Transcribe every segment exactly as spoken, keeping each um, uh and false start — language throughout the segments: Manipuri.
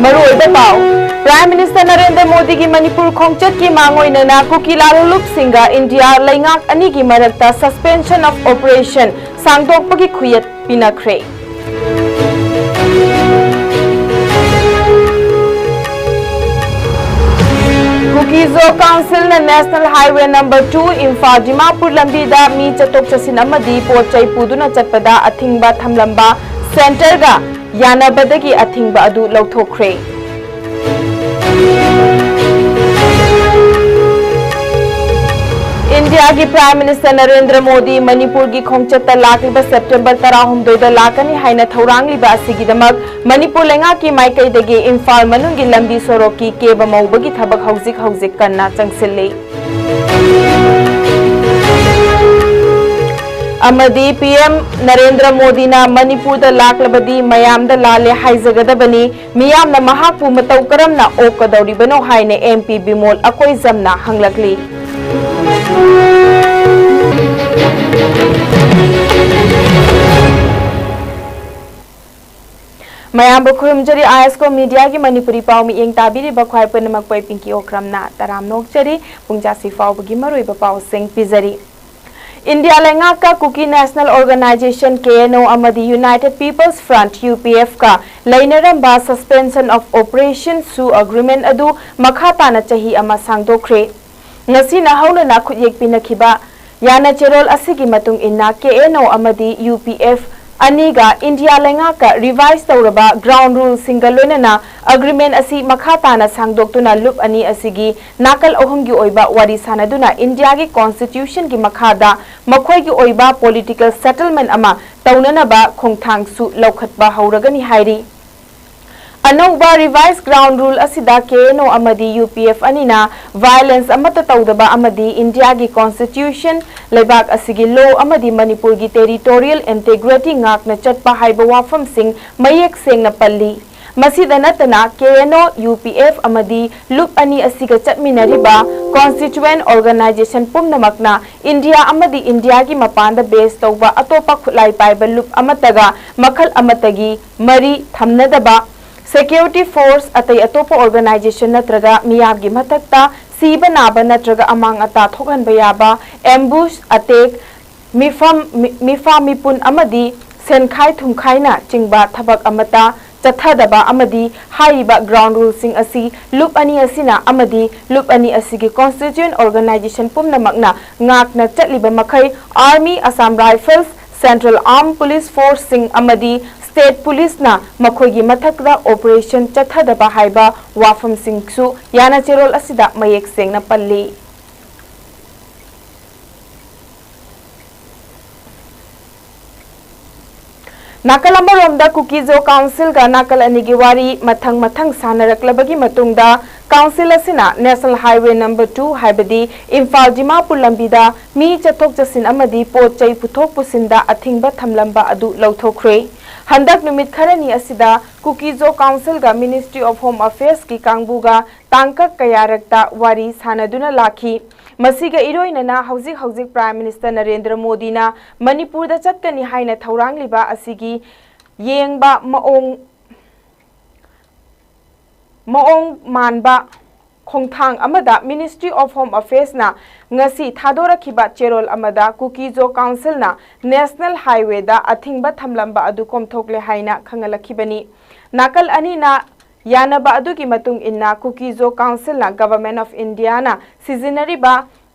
ꯃꯔꯨꯑꯣꯏꯕ ꯄꯥꯎ꯫ Prime Minister ꯅꯔꯦꯟꯗ꯭ꯔ ꯃꯣꯗꯤꯒꯤ ꯃꯅꯤꯄꯨꯔ ꯈꯣꯡꯆꯠꯀꯤ ꯃꯥꯡꯑꯣꯏꯅꯅ ꯀꯨꯀꯤ ꯂꯥꯂꯣꯡꯂꯨꯞꯁꯤꯡꯒ ꯏꯟꯗꯤꯌꯥ ꯂꯩꯉꯥꯛ ꯑꯅꯤꯒꯤ ꯃꯔꯛꯇ Suspension of Operation ꯁꯥꯡꯗꯣꯛꯄꯒꯤ ꯈꯨꯌꯦꯠ ꯄꯤꯅꯈ꯭ꯔꯦ꯫ Kuki Zo Council ꯅ National Highway number two Imphal Dimapur ꯂꯝꯕꯤꯗ ꯃꯤ ꯆꯠꯊꯣꯛ ꯆꯠꯁꯤꯟ ꯑꯃꯗꯤ ꯄꯣꯠ ꯆꯩ ꯄꯨꯗꯨꯅ ꯆꯠꯄꯗ ꯑꯊꯤꯡꯕ ꯊꯝꯂꯝꯕ Centre ꯒ ꯌꯥꯅꯕꯗꯒꯤ ꯑꯊꯤꯡꯕ ꯑꯗꯨ ꯂꯧꯊꯣꯛꯈ꯭ꯔꯦ꯫ ꯏꯟꯗꯤꯌꯥꯒꯤ Prime Minister ꯅꯔꯦꯟꯗ꯭ꯔ ꯃꯣꯗꯤ ꯃꯅꯤꯄꯨꯔꯒꯤ ꯈꯣꯡꯆꯠꯇ ꯂꯥꯛꯂꯤꯕ September ꯇꯔꯥꯍꯨꯝꯗꯣꯏꯗ ꯂꯥꯛꯀꯅꯤ ꯍꯥꯏꯅ ꯊꯧꯔꯥꯡꯂꯤꯕ ꯑꯁꯤꯒꯤꯗꯃꯛ ꯃꯅꯤꯄꯨꯔ ꯂꯩꯉꯥꯛꯀꯤ ꯃꯥꯏꯀꯩꯗꯒꯤ ꯏꯝꯐꯥꯜ ꯃꯅꯨꯡꯒꯤ ꯂꯝꯕꯤ ꯁꯣꯔꯣꯛꯀꯤ ꯀꯦꯕ ꯃꯧꯕꯒꯤ ꯊꯕꯛ ꯍꯧꯖꯤꯛ ꯍꯧꯖꯤꯛ ꯀꯟꯅ ꯆꯪꯁꯤꯜꯂꯤ꯫ ꯑꯃꯗꯤ P M ꯅꯔꯦꯟꯗ꯭ꯔ ꯃꯣꯗꯤꯅ ꯃꯅꯤꯄꯨꯔꯗ ꯂꯥꯛꯂꯕꯗꯤ ꯃꯌꯥꯝꯗ ꯂꯥꯜꯂꯦ ꯍꯥꯏꯖꯒꯗꯕꯅꯤ, ꯃꯤꯌꯥꯝꯅ ꯃꯍꯥꯛꯄꯨ ꯃꯇꯧ ꯀꯔꯝꯅ ꯑꯣꯛꯀꯗꯧꯔꯤꯕꯅꯣ ꯍꯥꯏꯅ M P ꯕꯤꯃꯣꯜ ꯑꯀꯣꯏꯖꯝꯅ ꯍꯪꯂꯛꯂꯤ꯫ ꯃꯌꯥꯝꯕꯨ ꯈꯨꯔꯨꯝꯖꯔꯤ, I S ꯀꯣ Media ꯒꯤ ꯃꯅꯤꯄꯨꯔꯤ ꯄꯥꯎ ꯃꯤꯠꯌꯦꯡ ꯇꯥꯕꯤꯔꯤꯕ ꯈ꯭ꯋꯥꯏ ꯄꯨꯝꯅꯃꯛꯄꯨ ꯑꯩ ꯄꯤꯡꯀꯤ ꯑꯣꯀ꯭ꯔꯝꯅ ꯇꯔꯥꯝꯅ ꯑꯣꯛꯆꯔꯤ꯫ ꯄꯨꯡ ꯆꯥꯁꯤ ꯐꯥꯎꯕꯒꯤ ꯃꯔꯨꯑꯣꯏꯕ ꯄꯥꯎꯁꯤꯡ ꯄꯤꯖꯔꯤ꯫ ꯏꯟꯗꯤꯌꯥ ꯂꯩꯉꯥꯛꯀ Kuki National Organisation, K N O, ꯑꯃꯗꯤ United People's Front, U P F, ꯀ ꯂꯩꯅꯔꯝꯕ Suspension of Operation, ꯁꯨ, Agreement ꯑꯗꯨ ꯃꯈꯥ ꯇꯥꯅ ꯆꯍꯤ ꯑꯃ ꯁꯥꯡꯗꯣꯛꯈ꯭ꯔꯦ꯫ ꯉꯁꯤꯅ ꯍꯧꯅꯅ ꯈꯨꯠꯌꯦꯛ ꯄꯤꯅꯈꯤꯕ ꯌꯥꯅꯆꯦꯔꯣꯜ ꯑꯁꯤꯒꯤ ꯃꯇꯨꯡ ꯏꯟꯅ, K N O ꯑꯃꯗꯤ U P F ꯑꯅꯤꯒ ꯏꯟꯗꯤꯌꯥ ꯂꯩꯉꯥꯛꯀ revise ꯇꯧꯔꯕ ground rule ꯁꯤꯡꯒ ꯂꯣꯏꯅꯅ agreement ꯑꯁꯤ ꯃꯈꯥ ꯇꯥꯅ ꯁꯥꯡꯗꯣꯛꯇꯨꯅ ꯂꯨꯞ ꯑꯅꯤ ꯑꯁꯤꯒꯤ ꯅꯥꯀꯜ ꯑꯍꯨꯝꯒꯤ ꯑꯣꯏꯕ ꯋꯥꯔꯤ ꯁꯥꯅꯗꯨꯅ ꯏꯟꯗꯤꯌꯥꯒꯤ constitution ꯒꯤ ꯃꯈꯥꯗ ꯃꯈꯣꯏꯒꯤ ꯑꯣꯏꯕ political settlement ꯑꯃ ꯇꯧꯅꯅꯕ ꯈꯣꯡꯊꯥꯡꯁꯨ ꯂꯧꯈꯠꯄ ꯍꯧꯔꯒꯅꯤ ꯍꯥꯏꯔꯤ꯫ ꯑꯅꯧꯕ revise ground rule ꯑꯁꯤꯗ K N O ꯑꯃꯗꯤ U P F ꯑꯅꯤꯅ violence ꯑꯃꯠꯇ ꯇꯧꯗꯕ ꯑꯃꯗꯤ ꯏꯟꯗꯤꯌꯥꯒꯤ constitution, ꯂꯩꯕꯥꯛ ꯑꯁꯤꯒꯤ law ꯑꯃꯗꯤ ꯃꯅꯤꯄꯨꯔꯒꯤ territorial integrity ꯉꯥꯛꯅ ꯆꯠꯄ ꯍꯥꯏꯕ ꯋꯥꯐꯝꯁꯤꯡ ꯃꯌꯦꯛ ꯁꯦꯡꯅ ꯄꯜꯂꯤ꯫ ꯃꯁꯤꯗ ꯅꯠꯇꯅ, K N O, U P F ꯑꯃꯗꯤ ꯂꯨꯞ ꯑꯅꯤ ꯑꯁꯤꯒ ꯆꯠꯃꯤꯟꯅꯔꯤꯕ constituent organisation ꯄꯨꯝꯅꯃꯛꯅ ꯏꯟꯗꯤꯌꯥ ꯑꯃꯗꯤ ꯏꯟꯗꯤꯌꯥꯒꯤ ꯃꯄꯥꯟꯗ base ꯇꯧꯕ ꯑꯇꯣꯞꯄ ꯈꯨꯠꯂꯥꯏ ꯄꯥꯏꯕ ꯂꯨꯞ ꯑꯃꯠꯇꯒ ꯃꯈꯜ ꯑꯃꯠꯇꯒꯤ ꯃꯔꯤ ꯊꯝꯅꯗꯕ, Security force ꯑꯇꯩ ꯑꯇꯣꯞꯄ organization ꯅꯠꯇ꯭ꯔꯒ ꯃꯤꯌꯥꯝꯒꯤ ꯃꯊꯛꯇ ꯁꯤꯕ ꯅꯥꯕ ꯅꯠꯇ꯭ꯔꯒ ꯑꯃꯥꯡ ꯑꯇꯥ ꯊꯣꯛꯍꯟꯕ ꯌꯥꯕ ambush attack, ꯃꯤꯐꯝ, ꯃꯤ-, ꯃꯤꯐꯥ ꯃꯤꯄꯨꯟ ꯑꯃꯗꯤ ꯁꯦꯟꯈꯥꯏ ꯊꯨꯝꯈꯥꯏꯅ ꯆꯤꯡꯕ ꯊꯕꯛ ꯑꯃꯠꯇ ꯆꯠꯊꯗꯕ ꯑꯃꯗꯤ ꯍꯥꯏꯔꯤꯕ ground ruleꯁꯤꯡ ꯑꯁꯤ ꯂꯨꯞ ꯑꯅꯤ ꯑꯁꯤꯅ ꯑꯃꯗꯤ ꯂꯨꯞ ꯑꯅꯤ ꯑꯁꯤꯒꯤ constituent organization ꯄꯨꯝꯅꯃꯛꯅ ꯉꯥꯛꯅ ꯆꯠꯂꯤꯕ ꯃꯈꯩ Army, Assam Rifles, Central Armed Police Forceꯁꯤꯡ ꯑꯃꯗꯤ State Policeꯅ ꯃꯈꯣꯏꯒꯤ ꯃꯊꯛꯇ operation ꯆꯠꯊꯗꯕ ꯍꯥꯏꯕ ꯋꯥꯐꯝꯁꯤꯡꯁꯨ ꯌꯥꯅ ꯆꯦꯔꯣꯜ ꯑꯁꯤꯗ ꯃꯌꯦꯛ ꯁꯦꯡꯅ ꯄꯜꯂꯤ꯫ ꯅꯥꯀꯜ ꯑꯃꯔꯣꯝꯗ ꯀꯨꯀꯤꯖꯣ councilꯒ ꯅꯥꯀꯜ ꯑꯅꯤꯒꯤ ꯋꯥꯔꯤ ꯃꯊꯪ ꯃꯊꯪ ꯁꯥꯟꯅꯔꯛꯂꯕꯒꯤ ꯃꯇꯨꯡꯗ council ꯑꯁꯤꯅ National Highway number two ꯍꯥꯏꯕꯗꯤ ꯏꯝꯐꯥꯜ ꯗꯤꯃꯥꯄꯨꯔ ꯂꯝꯕꯤꯗ ꯃꯤ ꯆꯠꯊꯣꯛ ꯆꯠꯁꯤꯟ ꯑꯃꯗꯤ ꯄꯣꯠ ꯆꯩ ꯄꯨꯊꯣꯛ ꯄꯨꯁꯤꯟꯗ ꯑꯊꯤꯡꯕ ꯊꯝꯂꯝꯕ ꯑꯗꯨ ꯂꯧꯊꯣꯛꯈ꯭ꯔꯦ꯫ ꯍꯟꯗꯛ ꯅꯨꯃꯤꯠ ꯈꯔꯅꯤ ꯑꯁꯤꯗ ꯀꯨꯀꯤꯖꯣ councilꯒ Ministry of Home Affairsꯀꯤ ꯀꯥꯡꯕꯨꯒ ꯇꯥꯡꯀꯛ ꯀꯌꯥꯔꯛꯇ ꯋꯥꯔꯤ ꯁꯥꯟꯅꯗꯨꯅ ꯂꯥꯛꯈꯤ꯫ ꯃꯁꯤꯒ ꯏꯔꯣꯏꯅꯅ ꯍꯧꯖꯤꯛ ꯍꯧꯖꯤꯛ Prime Minister ꯅꯔꯦꯟꯗ꯭ꯔ ꯃꯣꯗꯤꯅ ꯃꯅꯤꯄꯨꯔꯗ ꯆꯠꯀꯅꯤ ꯍꯥꯏꯅ ꯊꯧꯔꯥꯡꯂꯤꯕ ꯑꯁꯤꯒꯤ ꯌꯦꯡꯕ ꯃꯑꯣꯡ, ꯃꯑꯣꯡ ꯃꯥꯟꯕ ꯈꯣꯡꯊꯥꯡ ꯑꯃꯗ Ministry of Home Affairsꯅ ꯉꯁꯤ ꯊꯥꯗꯣꯔꯛꯈꯤꯕ ꯆꯦꯔꯣꯜ ꯑꯃꯗ ꯀꯨꯀꯤꯖꯣ councilꯅ National Highwayꯗ ꯑꯊꯤꯡꯕ ꯊꯝꯂꯝꯕ ꯑꯗꯨ ꯀꯣꯝꯊꯣꯛꯂꯦ ꯍꯥꯏꯅ ꯈꯪꯍꯜꯂꯛꯈꯤꯕꯅꯤ꯫ ꯅꯥꯀꯜ ꯑꯅꯤꯅ ꯌꯥꯅꯕ ꯑꯗꯨꯒꯤ ꯃꯇꯨꯡ ꯏꯟꯅ ꯀꯨꯀꯤꯖꯣ councilꯅ Government of Indiaꯅ ꯁꯤꯖꯤꯟꯅꯔꯤꯕ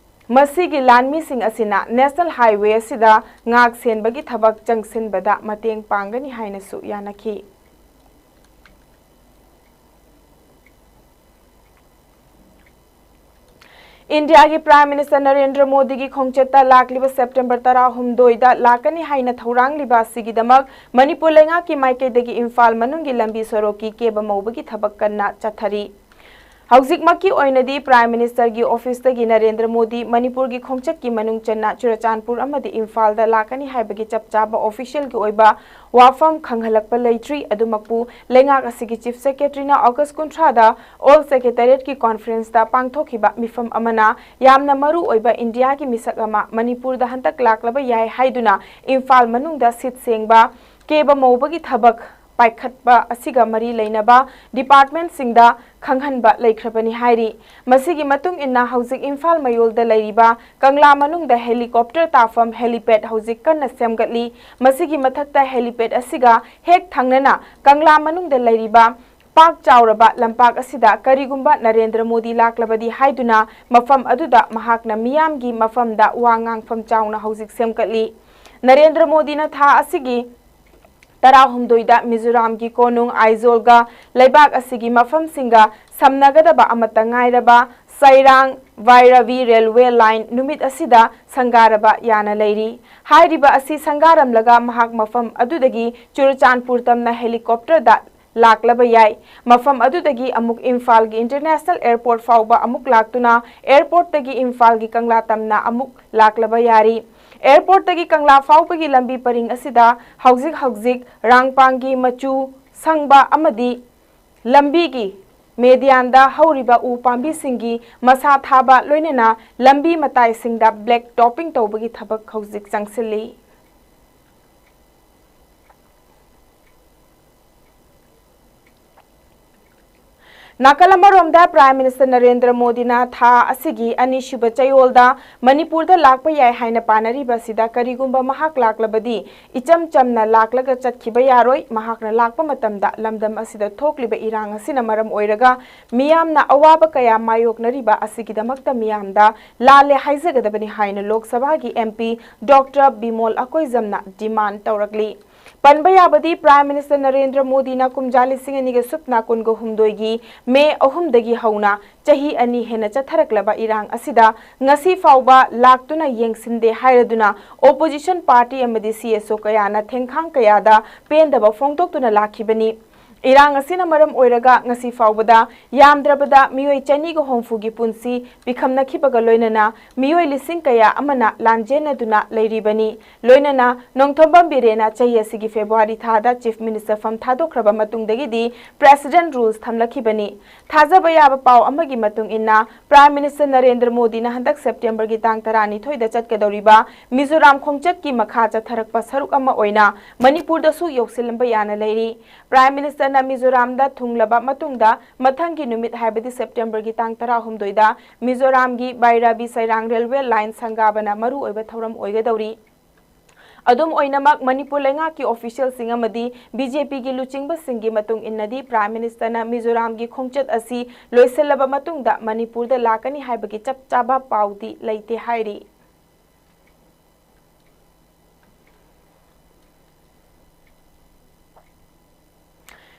ꯃꯁꯤꯒꯤ ꯂꯥꯟꯃꯤꯁꯤꯡ ꯑꯁꯤꯅ National Highway ꯑꯁꯤꯗ ꯉꯥꯛ ꯁꯦꯟꯕꯒꯤ ꯊꯕꯛ ꯆꯪꯁꯤꯟꯕꯗ ꯃꯇꯦꯡ ꯄꯥꯡꯒꯅꯤ ꯍꯥꯏꯅꯁꯨ ꯌꯥꯅꯈꯤ꯫ ꯏꯟꯗꯤꯌꯥꯒꯤ Prime Minister ꯅꯔꯦꯟꯗ꯭ꯔ ꯃꯣꯗꯤꯒꯤ ꯈꯣꯡꯆꯠꯇ ꯂꯥꯛꯂꯤꯕ September ꯇꯔꯥꯍꯨꯝꯗꯣꯏꯗ ꯂꯥꯛꯀꯅꯤ ꯍꯥꯏꯅ ꯊꯧꯔꯥꯡꯂꯤꯕ ꯑꯁꯤꯒꯤꯗꯃꯛ ꯃꯅꯤꯄꯨꯔ ꯂꯩꯉꯥꯛꯀꯤ ꯃꯥꯏꯀꯩꯗꯒꯤ ꯏꯝꯐꯥꯜ ꯃꯅꯨꯡꯒꯤ ꯂꯝꯕꯤ ꯁꯣꯔꯣꯛꯀꯤ ꯀꯦꯕ ꯃꯧꯕꯒꯤ ꯊꯕꯛ ꯀꯟꯅ ꯆꯠꯊꯔꯤ꯫ ꯍꯧꯖꯤꯛꯃꯛꯀꯤ ꯑꯣꯏꯅꯗꯤ Prime Ministerꯒꯤ officeꯇꯒꯤ ꯅꯔꯦꯟꯗ꯭ꯔ ꯃꯣꯗꯤ ꯃꯅꯤꯄꯨꯔꯒꯤ ꯈꯣꯡꯆꯠꯀꯤ ꯃꯅꯨꯡ ꯆꯟꯅ ꯆꯨꯔꯆꯥꯟꯄꯨꯔ ꯑꯃꯗꯤ ꯏꯝꯐꯥꯜꯗ ꯂꯥꯛꯀꯅꯤ ꯍꯥꯏꯕꯒꯤ ꯆꯞ ꯆꯥꯕ officialꯒꯤ ꯑꯣꯏꯕ ꯋꯥꯐꯝ ꯈꯪꯍꯜꯂꯛꯄ ꯂꯩꯇ꯭ꯔꯤ꯫ ꯑꯗꯨꯃꯛꯄꯨ ꯂꯩꯉꯥꯛ ꯑꯁꯤꯒꯤ Chief Secretaryꯅ August ꯀꯨꯟꯊ꯭ꯔꯥꯗ All Secretariatꯀꯤ conferenceꯇ ꯄꯥꯡꯊꯣꯛꯈꯤꯕ ꯃꯤꯐꯝ ꯑꯃꯅ ꯌꯥꯝꯅ ꯃꯔꯨ ꯑꯣꯏꯕ ꯏꯟꯗꯤꯌꯥꯒꯤ ꯃꯤꯁꯛ ꯑꯃ ꯃꯅꯤꯄꯨꯔꯗ ꯍꯟꯗꯛ ꯂꯥꯛꯂꯕ ꯌꯥꯏ ꯍꯥꯏꯗꯨꯅ ꯏꯝꯐꯥꯜ ꯃꯅꯨꯡꯗ ꯁꯤꯠ ꯁꯦꯡꯕ ꯀꯦꯕ ꯃꯧꯕꯒꯤ ꯊꯕꯛ ꯄꯥꯏꯈꯠꯄ ꯑꯁꯤꯒ ꯃꯔꯤ ꯂꯩꯅꯕ ꯗꯤꯄꯥꯔꯠꯃꯦꯟꯠꯁꯤꯡꯗ ꯈꯪꯍꯟꯕ ꯂꯩꯈ꯭ꯔꯕꯅꯤ ꯍꯥꯏꯔꯤ꯫ ꯃꯁꯤꯒꯤ ꯃꯇꯨꯡ ꯏꯟꯅ ꯍꯧꯖꯤꯛ ꯏꯝꯐꯥꯜ ꯃꯌꯣꯜꯗ ꯂꯩꯔꯤꯕ ꯀꯪꯂꯥ ꯃꯅꯨꯡꯗ ꯍꯦꯂꯤꯀꯣꯞꯇꯔ ꯇꯥꯐꯝ ꯍꯦꯂꯤꯄꯦꯗ ꯍꯧꯖꯤꯛ ꯀꯟꯅ ꯁꯦꯝꯒꯠꯂꯤ꯫ ꯃꯁꯤꯒꯤ ꯃꯊꯛꯇ ꯍꯦꯂꯤꯄꯦꯗ ꯑꯁꯤꯒ ꯍꯦꯛ ꯊꯪꯅꯅ ꯀꯪꯂꯥ ꯃꯅꯨꯡꯗ ꯂꯩꯔꯤꯕ ꯄꯥꯛ ꯆꯥꯎꯔꯕ ꯂꯝꯄꯥꯛ ꯑꯁꯤꯗ ꯀꯔꯤꯒꯨꯝꯕ ꯅꯔꯦꯟꯗ꯭ꯔ ꯃꯣꯗꯤ ꯂꯥꯛꯂꯕꯗꯤ ꯍꯥꯏꯗꯨꯅ ꯃꯐꯝ ꯑꯗꯨꯗ ꯃꯍꯥꯛꯅ ꯃꯤꯌꯥꯝꯒꯤ ꯃꯐꯝꯗ ꯋꯥ ꯉꯥꯡꯐꯝ ꯆꯥꯎꯅ ꯍꯧꯖꯤꯛ ꯁꯦꯝꯒꯠꯂꯤ꯫ ꯅꯔꯦꯟꯗ꯭ꯔ ꯃꯣꯗꯤꯅ ꯊꯥ ꯑꯁꯤꯒꯤ ꯇꯔꯥꯍꯨꯝꯗꯣꯏꯗ ꯃꯤꯖꯣꯔꯥꯝꯒꯤ ꯀꯣꯅꯨꯡ ꯑꯥꯏꯖꯣꯜꯒ ꯂꯩꯕꯥꯛ ꯑꯁꯤꯒꯤ ꯃꯐꯝꯁꯤꯡꯒ ꯁꯝꯅꯒꯗꯕ ꯑꯃꯠꯇ ꯉꯥꯏꯔꯕ ꯁꯩꯔꯥꯡ ꯚꯥꯏꯔꯕꯤ ꯔꯦꯜꯋꯦ ꯂꯥꯏꯟ ꯅꯨꯃꯤꯠ ꯑꯁꯤꯗ ꯁꯪꯒꯥꯔꯕ ꯌꯥꯅ ꯂꯩꯔꯤ꯫ ꯍꯥꯏꯔꯤꯕ ꯑꯁꯤ ꯁꯪꯒꯥꯔꯝꯂꯒ ꯃꯍꯥꯛ ꯃꯐꯝ ꯑꯗꯨꯗꯒꯤ ꯆꯨꯔꯆꯥꯟꯄꯨꯔ ꯇꯝꯅ ꯍꯦꯂꯤꯀꯣꯞꯇꯔꯗ ꯂꯥꯛꯂꯕ ꯌꯥꯏ꯫ ꯃꯐꯝ ꯑꯗꯨꯗꯒꯤ ꯑꯃꯨꯛ ꯏꯝꯐꯥꯜꯒꯤ ꯏꯟꯇꯔꯅꯦꯁꯅꯦꯜ ꯑꯦꯌꯔꯄꯣꯔꯠ ꯐꯥꯎꯕ ꯑꯃꯨꯛ ꯂꯥꯛꯇꯨꯅ ꯑꯦꯌꯔꯄꯣꯔꯠꯇꯒꯤ ꯏꯝꯐꯥꯜꯒꯤ ꯀꯪꯂꯥ ꯇꯝꯅ ꯑꯃꯨꯛ ꯂꯥꯛꯂꯕ ꯌꯥꯔꯤ꯫ ꯑꯦꯌꯔꯄꯣꯔꯠꯇꯒꯤ ꯀꯪꯂꯥ ꯐꯥꯎꯕꯒꯤ ꯂꯝꯕꯤ ꯄꯔꯤꯡ ꯑꯁꯤꯗ ꯍꯧꯖꯤꯛ ꯍꯧꯖꯤꯛ ꯔꯥꯡꯄꯥꯡꯒꯤ ꯃꯆꯨ ꯁꯪꯕ ꯑꯃꯗꯤ ꯂꯝꯕꯤꯒꯤ ꯃꯦꯗꯤꯌꯥꯟꯗ ꯍꯧꯔꯤꯕ ꯎ ꯄꯥꯝꯕꯤꯁꯤꯡꯒꯤ ꯃꯁꯥ ꯊꯥꯕ, ꯂꯣꯏꯅꯅ ꯂꯝꯕꯤ ꯃꯇꯥꯏꯁꯤꯡꯗ ꯕ꯭ꯂꯦꯛ ꯇꯣꯞꯄꯤꯡ ꯇꯧꯕꯒꯤ ꯊꯕꯛ ꯍꯧꯖꯤꯛ ꯆꯪꯁꯤꯜꯂꯤ꯫ ꯅꯥꯀꯜ ꯑꯃꯔꯣꯝꯗ, ꯄ꯭ꯔꯥꯏꯝ ꯃꯤꯅꯤꯁꯇꯔ ꯅꯔꯦꯟꯗ꯭ꯔ ꯃꯣꯗꯤꯅ ꯊꯥ ꯑꯁꯤꯒꯤ ꯑꯅꯤꯁꯨꯕ ꯆꯌꯣꯜꯗ ꯃꯅꯤꯄꯨꯔꯗ ꯂꯥꯛꯄ ꯌꯥꯏ ꯍꯥꯏꯅ ꯄꯥꯅꯔꯤꯕ ꯑꯁꯤꯗ ꯀꯔꯤꯒꯨꯝꯕ ꯃꯍꯥꯛ ꯂꯥꯛꯂꯕꯗꯤ ꯏꯆꯝ ꯆꯝꯅ ꯂꯥꯛꯂꯒ ꯆꯠꯈꯤꯕ ꯌꯥꯔꯣꯏ꯫ ꯃꯍꯥꯛꯅ ꯂꯥꯛꯄ ꯃꯇꯝꯗ ꯂꯝꯗꯝ ꯑꯁꯤꯗ ꯊꯣꯛꯂꯤꯕ ꯏꯔꯥꯡ ꯑꯁꯤꯅ ꯃꯔꯝ ꯑꯣꯏꯔꯒ ꯃꯤꯌꯥꯝꯅ ꯑꯋꯥꯕ ꯀꯌꯥ ꯃꯥꯌꯣꯛꯅꯔꯤꯕ ꯑꯁꯤꯒꯤꯗꯃꯛꯇ ꯃꯤꯌꯥꯝꯗ ꯂꯥꯜꯂꯦ ꯍꯥꯏꯖꯒꯗꯕꯅꯤ ꯍꯥꯏꯅ ꯂꯣꯛ ꯁꯚꯥꯒꯤ ꯑꯦꯝ ꯄꯤ ꯗꯣꯛꯇꯔ ꯕꯤꯃꯣꯜ ꯑꯀꯣꯏꯖꯝꯅ ꯗꯤꯃꯥꯟ ꯇꯧꯔꯛꯂꯤ꯫ ꯄꯟꯕ ꯌꯥꯕꯗꯤ, ꯄ꯭ꯔꯥꯏꯝ ꯃꯤꯅꯤꯁꯇꯔ ꯅꯔꯦꯟꯗ꯭ꯔ ꯃꯣꯗꯤꯅ ꯀꯨꯝꯖꯥ ꯂꯤꯁꯤꯡ ꯑꯅꯤꯒ ꯁꯨꯞꯅ ꯀꯨꯟꯒ ꯍꯨꯝꯗꯣꯏꯒꯤ ꯃꯦ ꯑꯍꯨꯝꯗꯒꯤ ꯍꯧꯅ ꯆꯍꯤ ꯑꯅꯤ ꯍꯦꯟꯅ ꯆꯠꯊꯔꯛꯂꯕ ꯏꯔꯥꯡ ꯑꯁꯤꯗ ꯉꯁꯤ ꯐꯥꯎꯕ ꯂꯥꯛꯇꯨꯅ ꯌꯦꯡꯁꯤꯟꯗꯦ ꯍꯥꯏꯔꯗꯨꯅ ꯑꯣꯄꯣꯖꯤꯁꯟ ꯄꯥꯔꯇꯤ ꯑꯃꯗꯤ ꯁꯤ ꯑꯦꯁ ꯑꯣ ꯀꯌꯥꯅ ꯊꯦꯡꯈꯥꯡ ꯀꯌꯥꯗ ꯄꯦꯟꯗꯕ ꯐꯣꯡꯗꯣꯛꯇꯨꯅ ꯂꯥꯛꯈꯤꯕꯅꯤ꯫ ꯏꯔꯥꯡ ꯑꯁꯤꯅ ꯃꯔꯝ ꯑꯣꯏꯔꯒ ꯉꯁꯤ ꯐꯥꯎꯕꯗ ꯌꯥꯝꯗ꯭ꯔꯕꯗ ꯃꯤꯑꯣꯏ ꯆꯅꯤꯒ ꯍꯨꯝꯐꯨꯒꯤ ꯄꯨꯟꯁꯤ ꯄꯤꯈꯝꯅꯈꯤꯕꯒ ꯂꯣꯏꯅꯅ ꯃꯤꯑꯣꯏ ꯂꯤꯁꯤꯡ ꯀꯌꯥ ꯑꯃꯅ ꯂꯥꯟꯖꯦꯟꯅꯗꯨꯅ ꯂꯩꯔꯤꯕꯅꯤ꯫ ꯂꯣꯏꯅꯅ ꯅꯣꯡꯊꯣꯝꯕꯝ ꯕꯤꯔꯦꯟꯅ ꯆꯍꯤ ꯑꯁꯤꯒꯤ ꯐꯦꯕ꯭ꯔꯨꯋꯥꯔꯤ ꯊꯥꯗ ꯆꯤꯐ ꯃꯤꯅꯤꯁꯇꯔ ꯐꯝ ꯊꯥꯗꯣꯛꯈ꯭ꯔꯕ ꯃꯇꯨꯡꯗꯒꯤꯗꯤ ꯄ꯭ꯔꯦꯁꯤꯗꯦꯟꯠ ꯔꯨꯜꯁ ꯊꯝꯂꯛꯈꯤꯕꯅꯤ꯫ ꯊꯥꯖꯕ ꯌꯥꯕ ꯄꯥꯎ ꯑꯃꯒꯤ ꯃꯇꯨꯡ ꯏꯟꯅ, ꯄ꯭ꯔꯥꯏꯝ ꯃꯤꯅꯤꯁꯇꯔ ꯅꯔꯦꯟꯗ꯭ꯔ ꯃꯣꯗꯤꯅ ꯍꯟꯗꯛ ꯁꯦꯞꯇꯦꯝꯕꯔꯒꯤ ꯇꯥꯡ ꯇꯔꯥꯅꯤꯊꯣꯏꯗ ꯆꯠꯀꯗꯧꯔꯤꯕ ꯃꯤꯖꯣꯔꯥꯝ ꯈꯣꯡꯆꯠꯀꯤ ꯃꯈꯥ ꯆꯠꯊꯔꯛꯄ ꯁꯔꯨꯛ ꯑꯃ ꯑꯣꯏꯅ ꯃꯅꯤꯄꯨꯔꯗꯁꯨ ꯌꯧꯁꯤꯜꯂꯝꯕ ꯌꯥꯅ ꯂꯩꯔꯤ꯫ ꯄ꯭ꯔꯥꯏꯝ ꯃꯤꯅꯤꯁꯇꯔꯅ ꯃꯤꯖꯣꯔꯥꯝꯗ ꯊꯨꯡꯂꯕ ꯃꯇꯨꯡꯗ ꯃꯊꯪꯒꯤ ꯅꯨꯃꯤꯠ, ꯍꯥꯏꯕꯗꯤ ꯁꯦꯞꯇꯦꯝꯕꯔꯒꯤ ꯇꯥꯡ ꯇꯔꯥꯍꯨꯝꯗꯣꯏꯗ ꯃꯤꯖꯣꯔꯥꯝꯒꯤ ꯕꯥꯏꯔꯥꯕꯤ ꯁꯩꯔꯥꯡ ꯔꯦꯜꯋꯦ ꯂꯥꯏꯟ ꯁꯪꯒꯥꯕꯅ ꯃꯔꯨꯑꯣꯏꯕ ꯊꯧꯔꯝ ꯑꯣꯏꯒꯗꯧꯔꯤ꯫ ꯑꯗꯨꯝ ꯑꯣꯏꯅꯃꯛ, ꯃꯅꯤꯄꯨꯔ ꯂꯩꯉꯥꯛꯀꯤ ꯑꯣꯐꯤꯁꯤꯌꯦꯜꯁꯤꯡ ꯑꯃꯗꯤ ꯕꯤ ꯖꯦ ꯄꯤꯒꯤ ꯂꯨꯆꯤꯡꯕꯁꯤꯡꯒꯤ ꯃꯇꯨꯡ ꯏꯟꯅꯗꯤ, ꯄ꯭ꯔꯥꯏꯝ ꯃꯤꯅꯤꯁꯇꯔꯅ ꯃꯤꯖꯣꯔꯥꯝꯒꯤ ꯈꯣꯡꯆꯠ ꯑꯁꯤ ꯂꯣꯏꯁꯤꯜꯂꯕ ꯃꯇꯨꯡꯗ ꯃꯅꯤꯄꯨꯔꯗ ꯂꯥꯛꯀꯅꯤ ꯍꯥꯏꯕꯒꯤ ꯆꯞ ꯆꯥꯕ ꯄꯥꯎꯗꯤ ꯂꯩꯇꯦ ꯍꯥꯏꯔꯤ꯫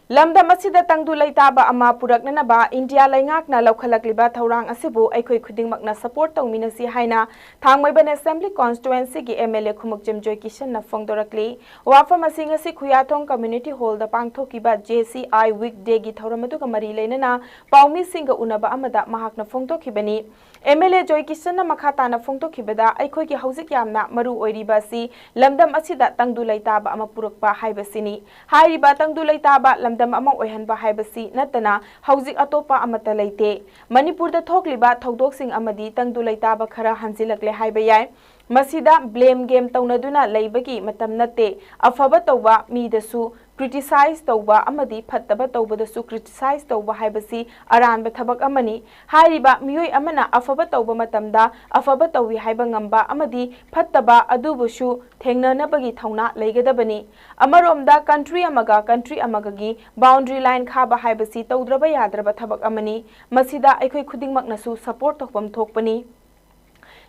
ꯂꯝꯗꯝ ꯑꯁꯤꯗ ꯇꯪꯗꯨ ꯂꯩꯇꯥꯕ ꯑꯃ ꯄꯨꯔꯛꯅꯅꯕ ꯏꯟꯗꯤꯌꯥ ꯂꯩꯉꯥꯛꯅ ꯂꯧꯈꯠꯂꯛꯂꯤꯕ ꯊꯧꯔꯥꯡ ꯑꯁꯤꯕꯨ ꯑꯩꯈꯣꯏ ꯈꯨꯗꯤꯡꯃꯛꯅ ꯁꯄꯣꯔꯠ ꯇꯧꯃꯤꯟꯅꯁꯤ ꯍꯥꯏꯅ ꯊꯥꯡꯃꯩꯕꯟ ꯑꯦꯁꯦꯝꯕ꯭ꯂꯤ ꯀꯣꯟꯁꯇꯤꯇ꯭ꯋꯦꯟꯁꯤꯒꯤ ꯑꯦꯝ ꯑꯦꯜ ꯑꯦ ꯈꯨꯃꯨꯛꯆꯝ ꯖꯣꯏꯀꯤꯁꯟꯅ ꯐꯣꯡꯗꯣꯔꯛꯂꯤ꯫ ꯋꯥꯐꯝ ꯑꯁꯤ ꯉꯁꯤ ꯈꯨꯌꯥꯊꯣꯡ ꯀꯝꯃ꯭ꯌꯨꯅꯤꯇꯤ ꯍꯣꯜꯗ ꯄꯥꯡꯊꯣꯛꯈꯤꯕ ꯖꯦ ꯁꯤ ꯑꯥꯏ ꯋꯤꯛ ꯗꯦꯒꯤ ꯊꯧꯔꯝ ꯑꯗꯨꯒ ꯃꯔꯤ ꯂꯩꯅꯅ ꯄꯥꯎꯃꯤꯁꯤꯡꯒ ꯎꯅꯕ ꯑꯃꯗ ꯃꯍꯥꯛꯅ ꯐꯣꯡꯗꯣꯛꯈꯤꯕꯅꯤ꯫ ꯑꯦꯝ ꯑꯦꯜ ꯑꯦ ꯖꯣꯏꯀꯤꯁꯟꯅ ꯃꯈꯥ ꯇꯥꯅ ꯐꯣꯡꯗꯣꯛꯈꯤꯕꯗ, ꯑꯩꯈꯣꯏꯒꯤ ꯍꯧꯖꯤꯛ ꯌꯥꯝꯅ ꯃꯔꯨ ꯑꯣꯏꯔꯤꯕ ꯑꯁꯤ ꯂꯝꯗꯝ ꯑꯁꯤꯗ ꯇꯪꯗꯨ ꯂꯩꯇꯥꯕ ꯑꯃ ꯄꯨꯔꯛꯄ ꯍꯥꯏꯕꯁꯤꯅꯤ꯫ ꯍꯥꯏꯔꯤꯕ ꯇꯪꯗꯨ ꯂꯩꯇꯥꯕ ꯂꯝꯗꯝ ꯑꯃ ꯑꯣꯏꯍꯟꯕ ꯍꯥꯏꯕꯁꯤ ꯅꯠꯇꯅ ꯍꯧꯖꯤꯛ ꯑꯇꯣꯞꯄ ꯑꯃꯠꯇ ꯂꯩꯇꯦ꯫ ꯃꯅꯤꯄꯨꯔꯗ ꯊꯣꯛꯂꯤꯕ ꯊꯧꯗꯣꯛꯁꯤꯡ ꯑꯃꯗꯤ ꯇꯪꯗꯨ ꯂꯩꯇꯥꯕ ꯈꯔ ꯍꯟꯖꯤꯜꯂꯛꯂꯦ ꯍꯥꯏꯕ ꯌꯥꯏ꯫ ꯃꯁꯤꯗ ꯕ꯭ꯂꯦꯝ ꯒꯦꯝ ꯇꯧꯅꯗꯨꯅ ꯂꯩꯕꯒꯤ ꯃꯇꯝ ꯅꯠꯇꯦ꯫ ꯑꯐꯕ ꯇꯧꯕ ꯃꯤꯗꯁꯨ ꯀ꯭ꯔꯤꯇꯤꯁꯥꯏꯖ ꯇꯧꯕ ꯑꯃꯗꯤ ꯐꯠꯇꯕ ꯇꯧꯕꯗꯁꯨ ꯀ꯭ꯔꯤꯇꯤꯁꯥꯏꯖ ꯇꯧꯕ ꯍꯥꯏꯕꯁꯤ ꯑꯔꯥꯟꯕ ꯊꯕꯛ ꯑꯃꯅꯤ꯫ ꯍꯥꯏꯔꯤꯕ ꯃꯤꯑꯣꯏ ꯑꯃꯅ ꯑꯐꯕ ꯇꯧꯕ ꯃꯇꯝꯗ ꯑꯐꯕ ꯇꯧꯏ ꯍꯥꯏꯕ ꯉꯝꯕ ꯑꯃꯗꯤ ꯐꯠꯇꯕ ꯑꯗꯨꯕꯨꯁꯨ ꯊꯦꯡꯅꯅꯕꯒꯤ ꯊꯧꯅꯥ ꯂꯩꯒꯗꯕꯅꯤ꯫ ꯑꯃꯔꯣꯝꯗ ꯀꯟꯇ꯭ꯔꯤ ꯑꯃꯒ ꯀꯟꯇ꯭ꯔꯤ ꯑꯃꯒꯒꯤ ꯕꯥꯎꯟꯗꯔꯤ ꯂꯥꯏꯟ ꯈꯥꯕ ꯍꯥꯏꯕꯁꯤ ꯇꯧꯗ꯭ꯔꯕ ꯌꯥꯗ꯭ꯔꯕ ꯊꯕꯛ ꯑꯃꯅꯤ꯫ ꯃꯁꯤꯗ ꯑꯩꯈꯣꯏ ꯈꯨꯗꯤꯡꯃꯛꯅꯁꯨ ꯁꯄꯣꯔꯠ ꯇꯧꯐꯝ ꯊꯣꯛꯄꯅꯤ꯫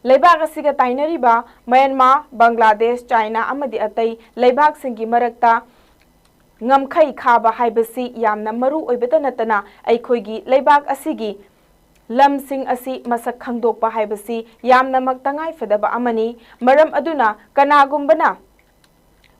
ꯂꯩꯕꯥꯛ ꯑꯁꯤꯒ ꯇꯥꯏꯅꯔꯤꯕ ꯃ꯭ꯌꯥꯟꯃꯥꯔ, ꯕꯪꯒ꯭ꯂꯥꯗꯦꯁ, ꯆꯥꯏꯅꯥ ꯑꯃꯗꯤ ꯑꯇꯩ ꯂꯩꯕꯥꯛꯁꯤꯡꯒꯤ ꯃꯔꯛꯇ ꯉꯝꯈꯩ ꯈꯥꯕ ꯍꯥꯏꯕꯁꯤ ꯌꯥꯝꯅ ꯃꯔꯨ ꯑꯣꯏꯕꯇ ꯅꯠꯇꯅ ꯑꯩꯈꯣꯏꯒꯤ ꯂꯩꯕꯥꯛ ꯑꯁꯤꯒꯤ ꯂꯝꯁꯤꯡ ꯑꯁꯤ ꯃꯁꯛ ꯈꯪꯗꯣꯛꯄ ꯍꯥꯏꯕꯁꯤ ꯌꯥꯝꯅꯃꯛ ꯇꯉꯥꯏꯐꯗꯕ ꯑꯃꯅꯤ꯫ ꯃꯔꯝ ꯑꯗꯨꯅ ꯀꯅꯥꯒꯨꯝꯕꯅ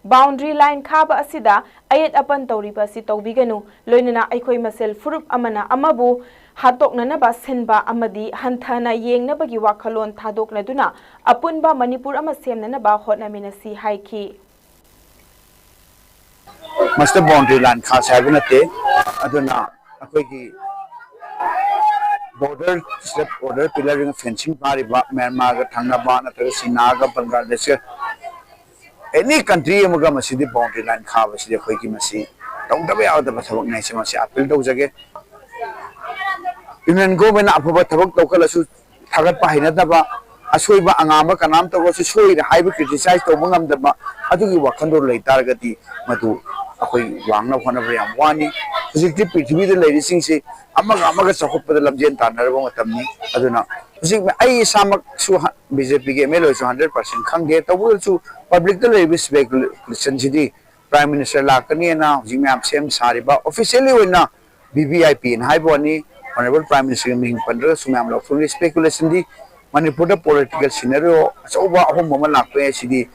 Boundary line ꯈꯥꯕ ꯑꯁꯤꯗ ꯑꯌꯦꯠ ꯑꯄꯟ ꯇꯧꯔꯤꯕ ꯑꯁꯤ ꯇꯧꯕꯤꯒꯅꯨ, ꯂꯣꯏꯅꯅ ꯑꯩꯈꯣꯏ ꯃꯁꯦꯜ ꯐꯨꯔꯨꯞ ꯑꯃꯅ ꯑꯃꯕꯨ ꯍꯥꯠꯇꯣꯛꯅꯅꯕ ꯁꯤꯟꯕ ꯑꯃꯗꯤ ꯍꯟꯊꯅ ꯌꯦꯡꯅꯕꯒꯤ ꯋꯥꯈꯜꯂꯣꯟ ꯊꯥꯗꯣꯛꯅꯗꯨꯅ ꯑꯄꯨꯟꯕ ꯃꯅꯤꯄꯨꯔ ꯑꯃ ꯁꯦꯝꯅꯅꯕ ꯍꯣꯠꯅꯃꯤꯟꯅꯁꯤ ꯍꯥꯏꯈꯤ꯫ ꯃꯁꯤꯗ ꯕꯥꯎꯟꯗꯔꯤ ꯂꯥꯏꯟ ꯈꯥꯁꯦ ꯍꯥꯏꯕ ꯅꯠꯇꯦ꯫ ꯑꯗꯨꯅ ꯑꯩꯈꯣꯏꯒꯤ ꯕꯣꯔꯗꯔ, ꯁꯤꯗ ꯕꯣꯔꯗꯔ ꯄꯤꯂꯔ ꯐꯦꯟꯁꯤꯡ ꯐꯥꯔꯤꯕ ꯃ꯭ꯌꯥꯟꯃꯥꯔꯒ ꯊꯪꯅꯕ ꯅꯠꯇ꯭ꯔꯒ ꯆꯤꯅꯥꯒ ꯕꯪꯒ꯭ꯂꯥꯗꯦꯁꯀ ꯑꯦꯅꯤ ꯀꯟꯇ꯭ꯔꯤ ꯑꯃꯒ ꯃꯁꯤꯗꯤ ꯕꯥꯎꯟꯗꯔꯤ ꯂꯥꯏꯟ ꯈꯥꯕꯁꯤꯗꯤ ꯑꯩꯈꯣꯏꯒꯤ ꯃꯁꯤ ꯇꯧꯗꯕ ꯌꯥꯗꯕ ꯊꯕꯛꯅꯤ ꯍꯥꯏꯁꯦ ꯃꯁꯤ ꯑꯥꯄꯤꯜ ꯇꯧꯖꯒꯦ꯫ ꯌꯨꯅꯤꯌꯟ ꯒꯣꯔꯃꯦꯟꯅ ꯑꯐꯕ ꯊꯕꯛ ꯂꯧꯈꯠꯂꯁꯨ ꯊꯥꯒꯠꯄ ꯍꯩꯅꯗꯕ, ꯑꯁꯣꯏꯕ ꯑꯉꯥꯝꯕ ꯀꯅꯥꯝ ꯇꯧꯔꯁꯨ ꯁꯣꯏꯔꯦ ꯍꯥꯏꯕ ꯀ꯭ꯔꯤꯇꯤꯁꯥꯏꯖ ꯇꯧꯕ ꯉꯝꯗꯕ ꯑꯗꯨꯒꯤ ꯋꯥꯈꯜꯂꯣꯟ ꯂꯩꯇꯥꯔꯒꯗꯤ ꯃꯗꯨ ꯑꯩꯈꯣꯏ ꯋꯥꯡꯅꯕ ꯍꯣꯠꯅꯕ ꯌꯥꯝ ꯋꯥꯅꯤ꯫ ꯍꯧꯖꯤꯛꯇꯤ ꯄ꯭ꯔꯤꯊꯤꯕꯤꯗ ꯂꯩꯔꯤꯁꯤꯡꯁꯤ ꯑꯃꯒ ꯑꯃꯒ ꯆꯥꯎꯈꯠꯄꯗ ꯂꯝꯖꯦꯟ ꯇꯥꯟꯅꯔꯕ ꯃꯇꯝꯅꯤ꯫ ꯑꯗꯨꯅ ꯍꯧꯖꯤꯛ ꯑꯩ ꯏꯁꯥꯃꯛꯁꯨ ꯕꯤ ꯖꯦ ꯄꯤꯒꯤ ꯑꯦꯝ ꯑꯦꯜ ꯑꯣꯏꯁꯨ ꯍꯟꯗ꯭ꯔꯦꯠ ꯄꯥꯔꯁꯦꯟ ꯈꯪꯗꯦ, ꯇꯧꯕꯗꯁꯨ ꯄꯕ꯭ꯂꯤꯛꯇ ꯂꯩꯔꯤꯕ ꯏꯁꯄꯦꯀꯨꯂꯦꯁꯟꯁꯤꯗꯤ ꯄ꯭ꯔꯥꯏꯝ ꯃꯤꯅꯤꯁꯇꯔ ꯂꯥꯛꯀꯅꯤꯅ ꯍꯧꯖꯤꯛ ꯃꯌꯥꯝ ꯁꯦꯝ ꯁꯥꯔꯤꯕ ꯑꯣꯐꯤꯁꯤꯌꯦꯜꯂꯤ ꯑꯣꯏꯅ ꯚꯤ ꯚꯤ ꯑꯥꯏ ꯄꯤꯅ ꯍꯥꯏꯕ ꯋꯥꯅꯤ꯫ ꯑꯣꯅꯔꯦꯕꯜ ꯄ꯭ꯔꯥꯏꯝ ꯃꯤꯅꯤꯁꯇꯔꯒꯤ ꯃꯤꯡ ꯄꯟꯗ꯭ꯔꯒꯁꯨ ꯃꯌꯥꯝ ꯂꯥꯎꯊꯣꯛꯂꯤ꯫ ꯏꯁꯄꯦꯀꯨꯂꯦꯁꯟꯗꯤ ꯃꯅꯤꯄꯨꯔꯗ ꯄꯣꯂꯤꯇꯤꯀꯦꯜ ꯁꯤꯅꯔꯤꯑꯣ ꯑꯆꯧꯕ ꯑꯍꯣꯡꯕ ꯑꯃ ꯂꯥꯛꯄ ꯌꯥꯏ꯫ ꯁꯤꯗꯤ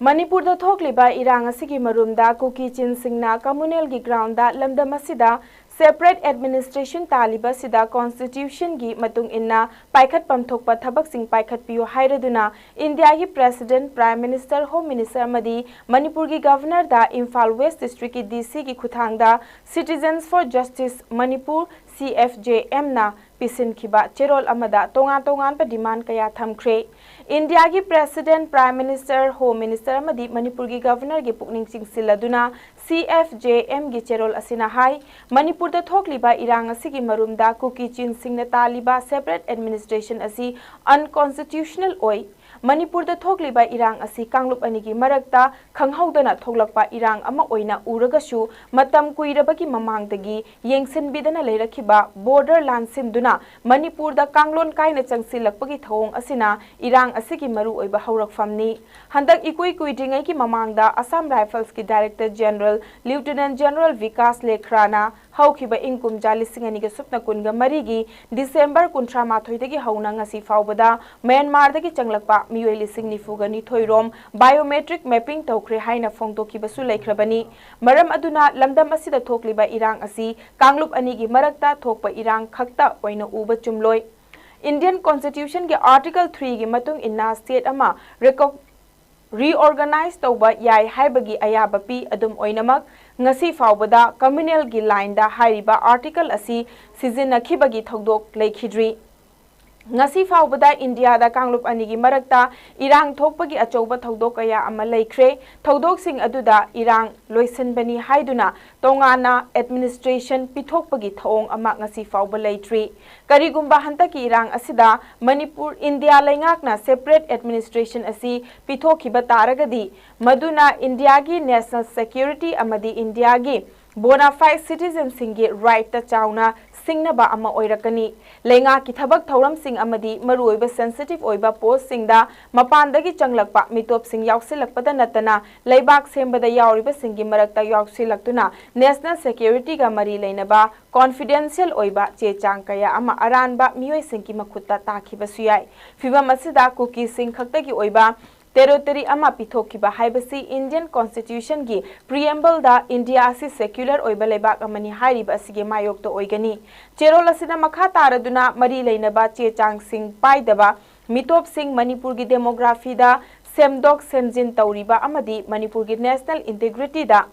ꯃꯅꯤꯄꯨꯔꯗ ꯊꯣꯛꯂꯤꯕ ꯏꯔꯥꯡ ꯑꯁꯤꯒꯤ ꯃꯔꯨꯝꯗ ꯀꯨꯀꯤ ꯆꯤꯟꯁꯤꯡꯅ ꯀꯝꯃꯨꯅꯦꯜꯒꯤ ꯒ꯭ꯔꯥꯎꯟꯗ ꯂꯝꯗꯝ ꯑꯁꯤꯗ ꯁꯦꯄꯔꯦꯠ ꯑꯦꯗꯃꯤꯅꯤꯁꯇ꯭ꯔꯦꯁꯟ ꯇꯥꯜꯂꯤꯕ ꯑꯁꯤꯗ ꯀꯣꯟꯁꯇꯤꯇ꯭ꯌꯨꯁꯟꯒꯤ ꯃꯇꯨꯡ ꯏꯟꯅ ꯄꯥꯏꯈꯠꯐꯝ ꯊꯣꯛꯄ ꯊꯕꯛꯁꯤꯡ ꯄꯥꯏꯈꯠꯄꯤꯌꯨ ꯍꯥꯏꯔꯗꯨꯅ ꯏꯟꯗꯤꯌꯥꯒꯤ president, prime minister, home minister ꯑꯃꯗꯤ ꯃꯅꯤꯄꯨꯔꯒꯤ ꯒꯚꯔꯅꯔꯗ ꯏꯝꯐꯥꯜ ꯋꯦꯁ ꯗꯤꯁꯇ꯭ꯔꯤꯛꯀꯤ ꯗꯤ ꯁꯤꯒꯤ ꯈꯨꯠꯊꯥꯡꯗ Citizens for Justice Manipur, C F J M ꯅ ꯄꯤꯁꯤꯟꯈꯤꯕ ꯆꯦꯔꯣꯜ ꯑꯃꯗ ꯇꯣꯉꯥꯟ ꯇꯣꯉꯥꯟꯕ ꯗꯤꯃꯥꯟ ꯀꯌꯥ ꯊꯝꯈ꯭ꯔꯦ꯫ ꯏꯟꯗꯤꯌꯥꯒꯤ president, prime minister, home minister ꯑꯃꯗꯤ ꯃꯅꯤꯄꯨꯔꯒꯤ ꯒꯚꯔꯅꯔꯒꯤ ꯄꯨꯛꯅꯤꯡ ꯆꯤꯡꯁꯤꯜꯂꯗꯨꯅ C F J M ꯒꯤ ꯆꯦꯔꯣꯜ ꯑꯁꯤꯅ ꯍꯥꯏ, ꯃꯅꯤꯄꯨꯔꯗ ꯊꯣꯛꯂꯤꯕ ꯏꯔꯥꯡ ꯑꯁꯤꯒꯤ ꯃꯔꯨꯝꯗ ꯀꯨꯀꯤ ꯆꯤꯟꯁꯤꯡꯅ ꯇꯥꯜꯂꯤꯕ ꯁꯦꯄꯔꯦꯠ ꯑꯦꯗꯃꯤꯅꯤꯁꯇ꯭ꯔꯦꯁꯟ ꯑꯁꯤ ꯑꯟꯀꯣꯟꯁꯇꯤꯇ꯭ꯌꯨꯁꯅꯦꯜ ꯑꯣꯏ꯫ ꯃꯅꯤꯄꯨꯔꯗ ꯊꯣꯛꯂꯤꯕ ꯏꯔꯥꯡ ꯑꯁꯤ ꯀꯥꯡꯂꯨꯞ ꯑꯅꯤꯒꯤ ꯃꯔꯛꯇ ꯈꯪꯍꯧꯗꯅ ꯊꯣꯛꯂꯛꯄ ꯏꯔꯥꯡ ꯑꯃ ꯑꯣꯏꯅ ꯎꯔꯒꯁꯨ, ꯃꯇꯝ ꯀꯨꯏꯔꯕꯒꯤ ꯃꯃꯥꯡꯗꯒꯤ ꯌꯦꯡꯁꯤꯟꯕꯤꯗꯅ ꯂꯩꯔꯛꯈꯤꯕ ꯕꯣꯔꯗꯔ ꯂꯥꯟꯁꯤꯟꯗꯨꯅ ꯃꯅꯤꯄꯨꯔꯗ ꯀꯥꯡꯂꯣꯟ ꯀꯥꯏꯅ ꯆꯪꯁꯤꯜꯂꯛꯄꯒꯤ ꯊꯧꯑꯣꯡ ꯑꯁꯤꯅ ꯏꯔꯥꯡ ꯑꯁꯤꯒꯤ ꯃꯔꯨꯑꯣꯏꯕ ꯍꯧꯔꯛꯐꯝꯅꯤ꯫ ꯍꯟꯗꯛ ꯏꯀꯨꯏ ꯀꯨꯏꯗ꯭ꯔꯤꯉꯩꯒꯤ ꯃꯃꯥꯡꯗ ꯑꯁꯥꯝ ꯔꯥꯏꯐꯜꯁꯀꯤ director general lieutenant general Bikash ꯂꯦꯈ꯭ꯔꯥꯅ ꯍꯧꯈꯤꯕ ꯏꯪ ꯀꯨꯝꯖꯥ ꯂꯤꯁꯤꯡ ꯑꯅꯤꯒ ꯁꯨꯞꯅ ꯀꯨꯟꯒ ꯃꯔꯤꯒꯤ ꯗꯤꯁꯦꯝꯕꯔ ꯀꯨꯟꯊ꯭ꯔꯥ ꯃꯥꯊꯣꯏꯗꯒꯤ ꯍꯧꯅ ꯉꯁꯤ ꯐꯥꯎꯕꯗ ꯃ꯭ꯌꯥꯟꯃꯥꯔꯗꯒꯤ ꯆꯪꯂꯛꯄ ꯃꯤꯑꯣꯏ ꯂꯤꯁꯤꯡ ꯅꯤꯐꯨꯒ ꯅꯤꯊꯣꯏ ꯔꯣꯝ biometric mapping ꯇꯧꯈ꯭ꯔꯦ ꯍꯥꯏꯅ ꯐꯣꯡꯗꯣꯛꯈꯤꯕꯁꯨ ꯂꯩꯈ꯭ꯔꯕꯅꯤ꯫ ꯃꯔꯝ ꯑꯗꯨꯅ ꯂꯝꯗꯝ ꯑꯁꯤꯗ ꯊꯣꯛꯂꯤꯕ ꯏꯔꯥꯡ ꯑꯁꯤ ꯀꯥꯡꯂꯨꯞ ꯑꯅꯤꯒꯤ ꯃꯔꯛꯇ ꯊꯣꯛꯄ ꯏꯔꯥꯡ ꯈꯛꯇ ꯑꯣꯏꯅ ꯎꯕ ꯆꯨꯝꯂꯣꯏ꯫ Indian Constitution ꯒꯤ Article three ꯒꯤ ꯃꯇꯨꯡ ꯏꯟꯅ state ꯑꯃ recog-, reorganize ꯇꯧꯕ ꯌꯥꯏ ꯍꯥꯏꯕꯒꯤ ꯑꯌꯥꯕ ꯄꯤ꯫ ꯑꯗꯨꯝ ꯑꯣꯏꯅꯃꯛ, ꯉꯁꯤ ꯐꯥꯎꯕꯗ communal ꯒꯤ line ꯗ ꯍꯥꯏꯔꯤꯕ article ꯑꯁꯤ ꯁꯤꯖꯤꯟꯅꯈꯤꯕꯒꯤ ꯊꯧꯗꯣꯛ ꯂꯩꯈꯤꯗ꯭ꯔꯤ꯫ ꯉꯁꯤ ꯐꯥꯎꯕꯗ ꯏꯟꯗꯤꯌꯥꯗ ꯀꯥꯡꯂꯨꯞ ꯑꯅꯤꯒꯤ ꯃꯔꯛꯇ ꯏꯔꯥꯡ ꯊꯣꯛꯄꯒꯤ ꯑꯆꯧꯕ ꯊꯧꯗꯣꯛ ꯀꯌꯥ ꯑꯃ ꯂꯩꯈ꯭ꯔꯦ꯫ ꯊꯧꯗꯣꯛꯁꯤꯡ ꯑꯗꯨꯗ ꯏꯔꯥꯡ ꯂꯣꯏꯁꯤꯟꯕꯅꯤ ꯍꯥꯏꯗꯨꯅ ꯇꯣꯉꯥꯟꯅ administration ꯄꯤꯊꯣꯛꯄꯒꯤ ꯊꯧꯑꯣꯡ ꯑꯃ ꯉꯁꯤ ꯐꯥꯎꯕ ꯂꯩꯇ꯭ꯔꯤ꯫ ꯀꯔꯤꯒꯨꯝꯕ ꯍꯟꯗꯛꯀꯤ ꯏꯔꯥꯡ ꯑꯁꯤꯗ ꯃꯅꯤꯄꯨꯔ, ꯏꯟꯗꯤꯌꯥ ꯂꯩꯉꯥꯛꯅ separate administration ꯑꯁꯤ ꯄꯤꯊꯣꯛꯈꯤꯕ ꯇꯥꯔꯒꯗꯤ, ꯃꯗꯨꯅ ꯏꯟꯗꯤꯌꯥꯒꯤ national security ꯑꯃꯗꯤ ꯏꯟꯗꯤꯌꯥꯒꯤ bona fide citizen ꯁꯤꯡꯒꯤ right ꯇ ꯆꯥꯎꯅ ꯁꯤꯡꯅꯕ ꯑꯃ ꯑꯣꯏꯔꯛꯀꯅꯤ꯫ ꯂꯩꯉꯥꯛꯀꯤ ꯊꯕꯛ ꯊꯧꯔꯝꯁꯤꯡ ꯑꯃꯗꯤ ꯃꯔꯨꯑꯣꯏꯕ sensitive ꯑꯣꯏꯕ post ꯁꯤꯡꯗ ꯃꯄꯥꯟꯗꯒꯤ ꯆꯪꯂꯛꯄ ꯃꯤꯇꯣꯞꯁꯤꯡ ꯌꯥꯎꯁꯤꯜꯂꯛꯄꯗ ꯅꯠꯇꯅ, ꯂꯩꯕꯥꯛ ꯁꯦꯝꯕꯗ ꯌꯥꯎꯔꯤꯕꯁꯤꯡꯒꯤ ꯃꯔꯛꯇ ꯌꯥꯎꯁꯤꯜꯂꯛꯇꯨꯅ national security ꯒ ꯃꯔꯤ ꯂꯩꯅꯕ confidential ꯑꯣꯏꯕ ꯆꯦ ꯆꯥꯡ ꯀꯌꯥ ꯑꯃ ꯑꯔꯥꯟꯕ ꯃꯤꯑꯣꯏꯁꯤꯡꯒꯤ ꯃꯈꯨꯠꯇ ꯇꯥꯈꯤꯕꯁꯨ ꯌꯥꯏ꯫ ꯐꯤꯚꯝ ꯑꯁꯤꯗ ꯀꯨꯀꯤꯁꯤꯡ ꯈꯛꯇꯒꯤ ꯑꯣꯏꯕ territory ꯑꯃ ꯄꯤꯊꯣꯛꯈꯤꯕ ꯍꯥꯏꯕꯁꯤ Indian Constitution ꯒꯤ preamble ꯗ ꯏꯟꯗꯤꯌꯥ ꯑꯁꯤ secular ꯑꯣꯏꯕ ꯂꯩꯕꯥꯛ ꯑꯃꯅꯤ ꯍꯥꯏꯔꯤꯕ ꯑꯁꯤꯒꯤ ꯃꯥꯌꯣꯛꯇ ꯑꯣꯏꯒꯅꯤ꯫ ꯆꯦꯔꯣꯜ ꯑꯁꯤꯗ ꯃꯈꯥ ꯇꯥꯔꯗꯨꯅ ꯃꯔꯤ ꯂꯩꯅꯕ ꯆꯦ ꯆꯥꯡꯁꯤꯡ ꯄꯥꯏꯗꯕ ꯃꯤꯇꯣꯞꯁꯤꯡ, ꯃꯅꯤꯄꯨꯔꯒꯤ demography ꯗ ꯁꯦꯝꯗꯣꯛ ꯁꯦꯝꯖꯤꯟ ꯇꯧꯔꯤꯕ ꯑꯃꯗꯤ ꯃꯅꯤꯄꯨꯔꯒꯤ national integrity ꯗ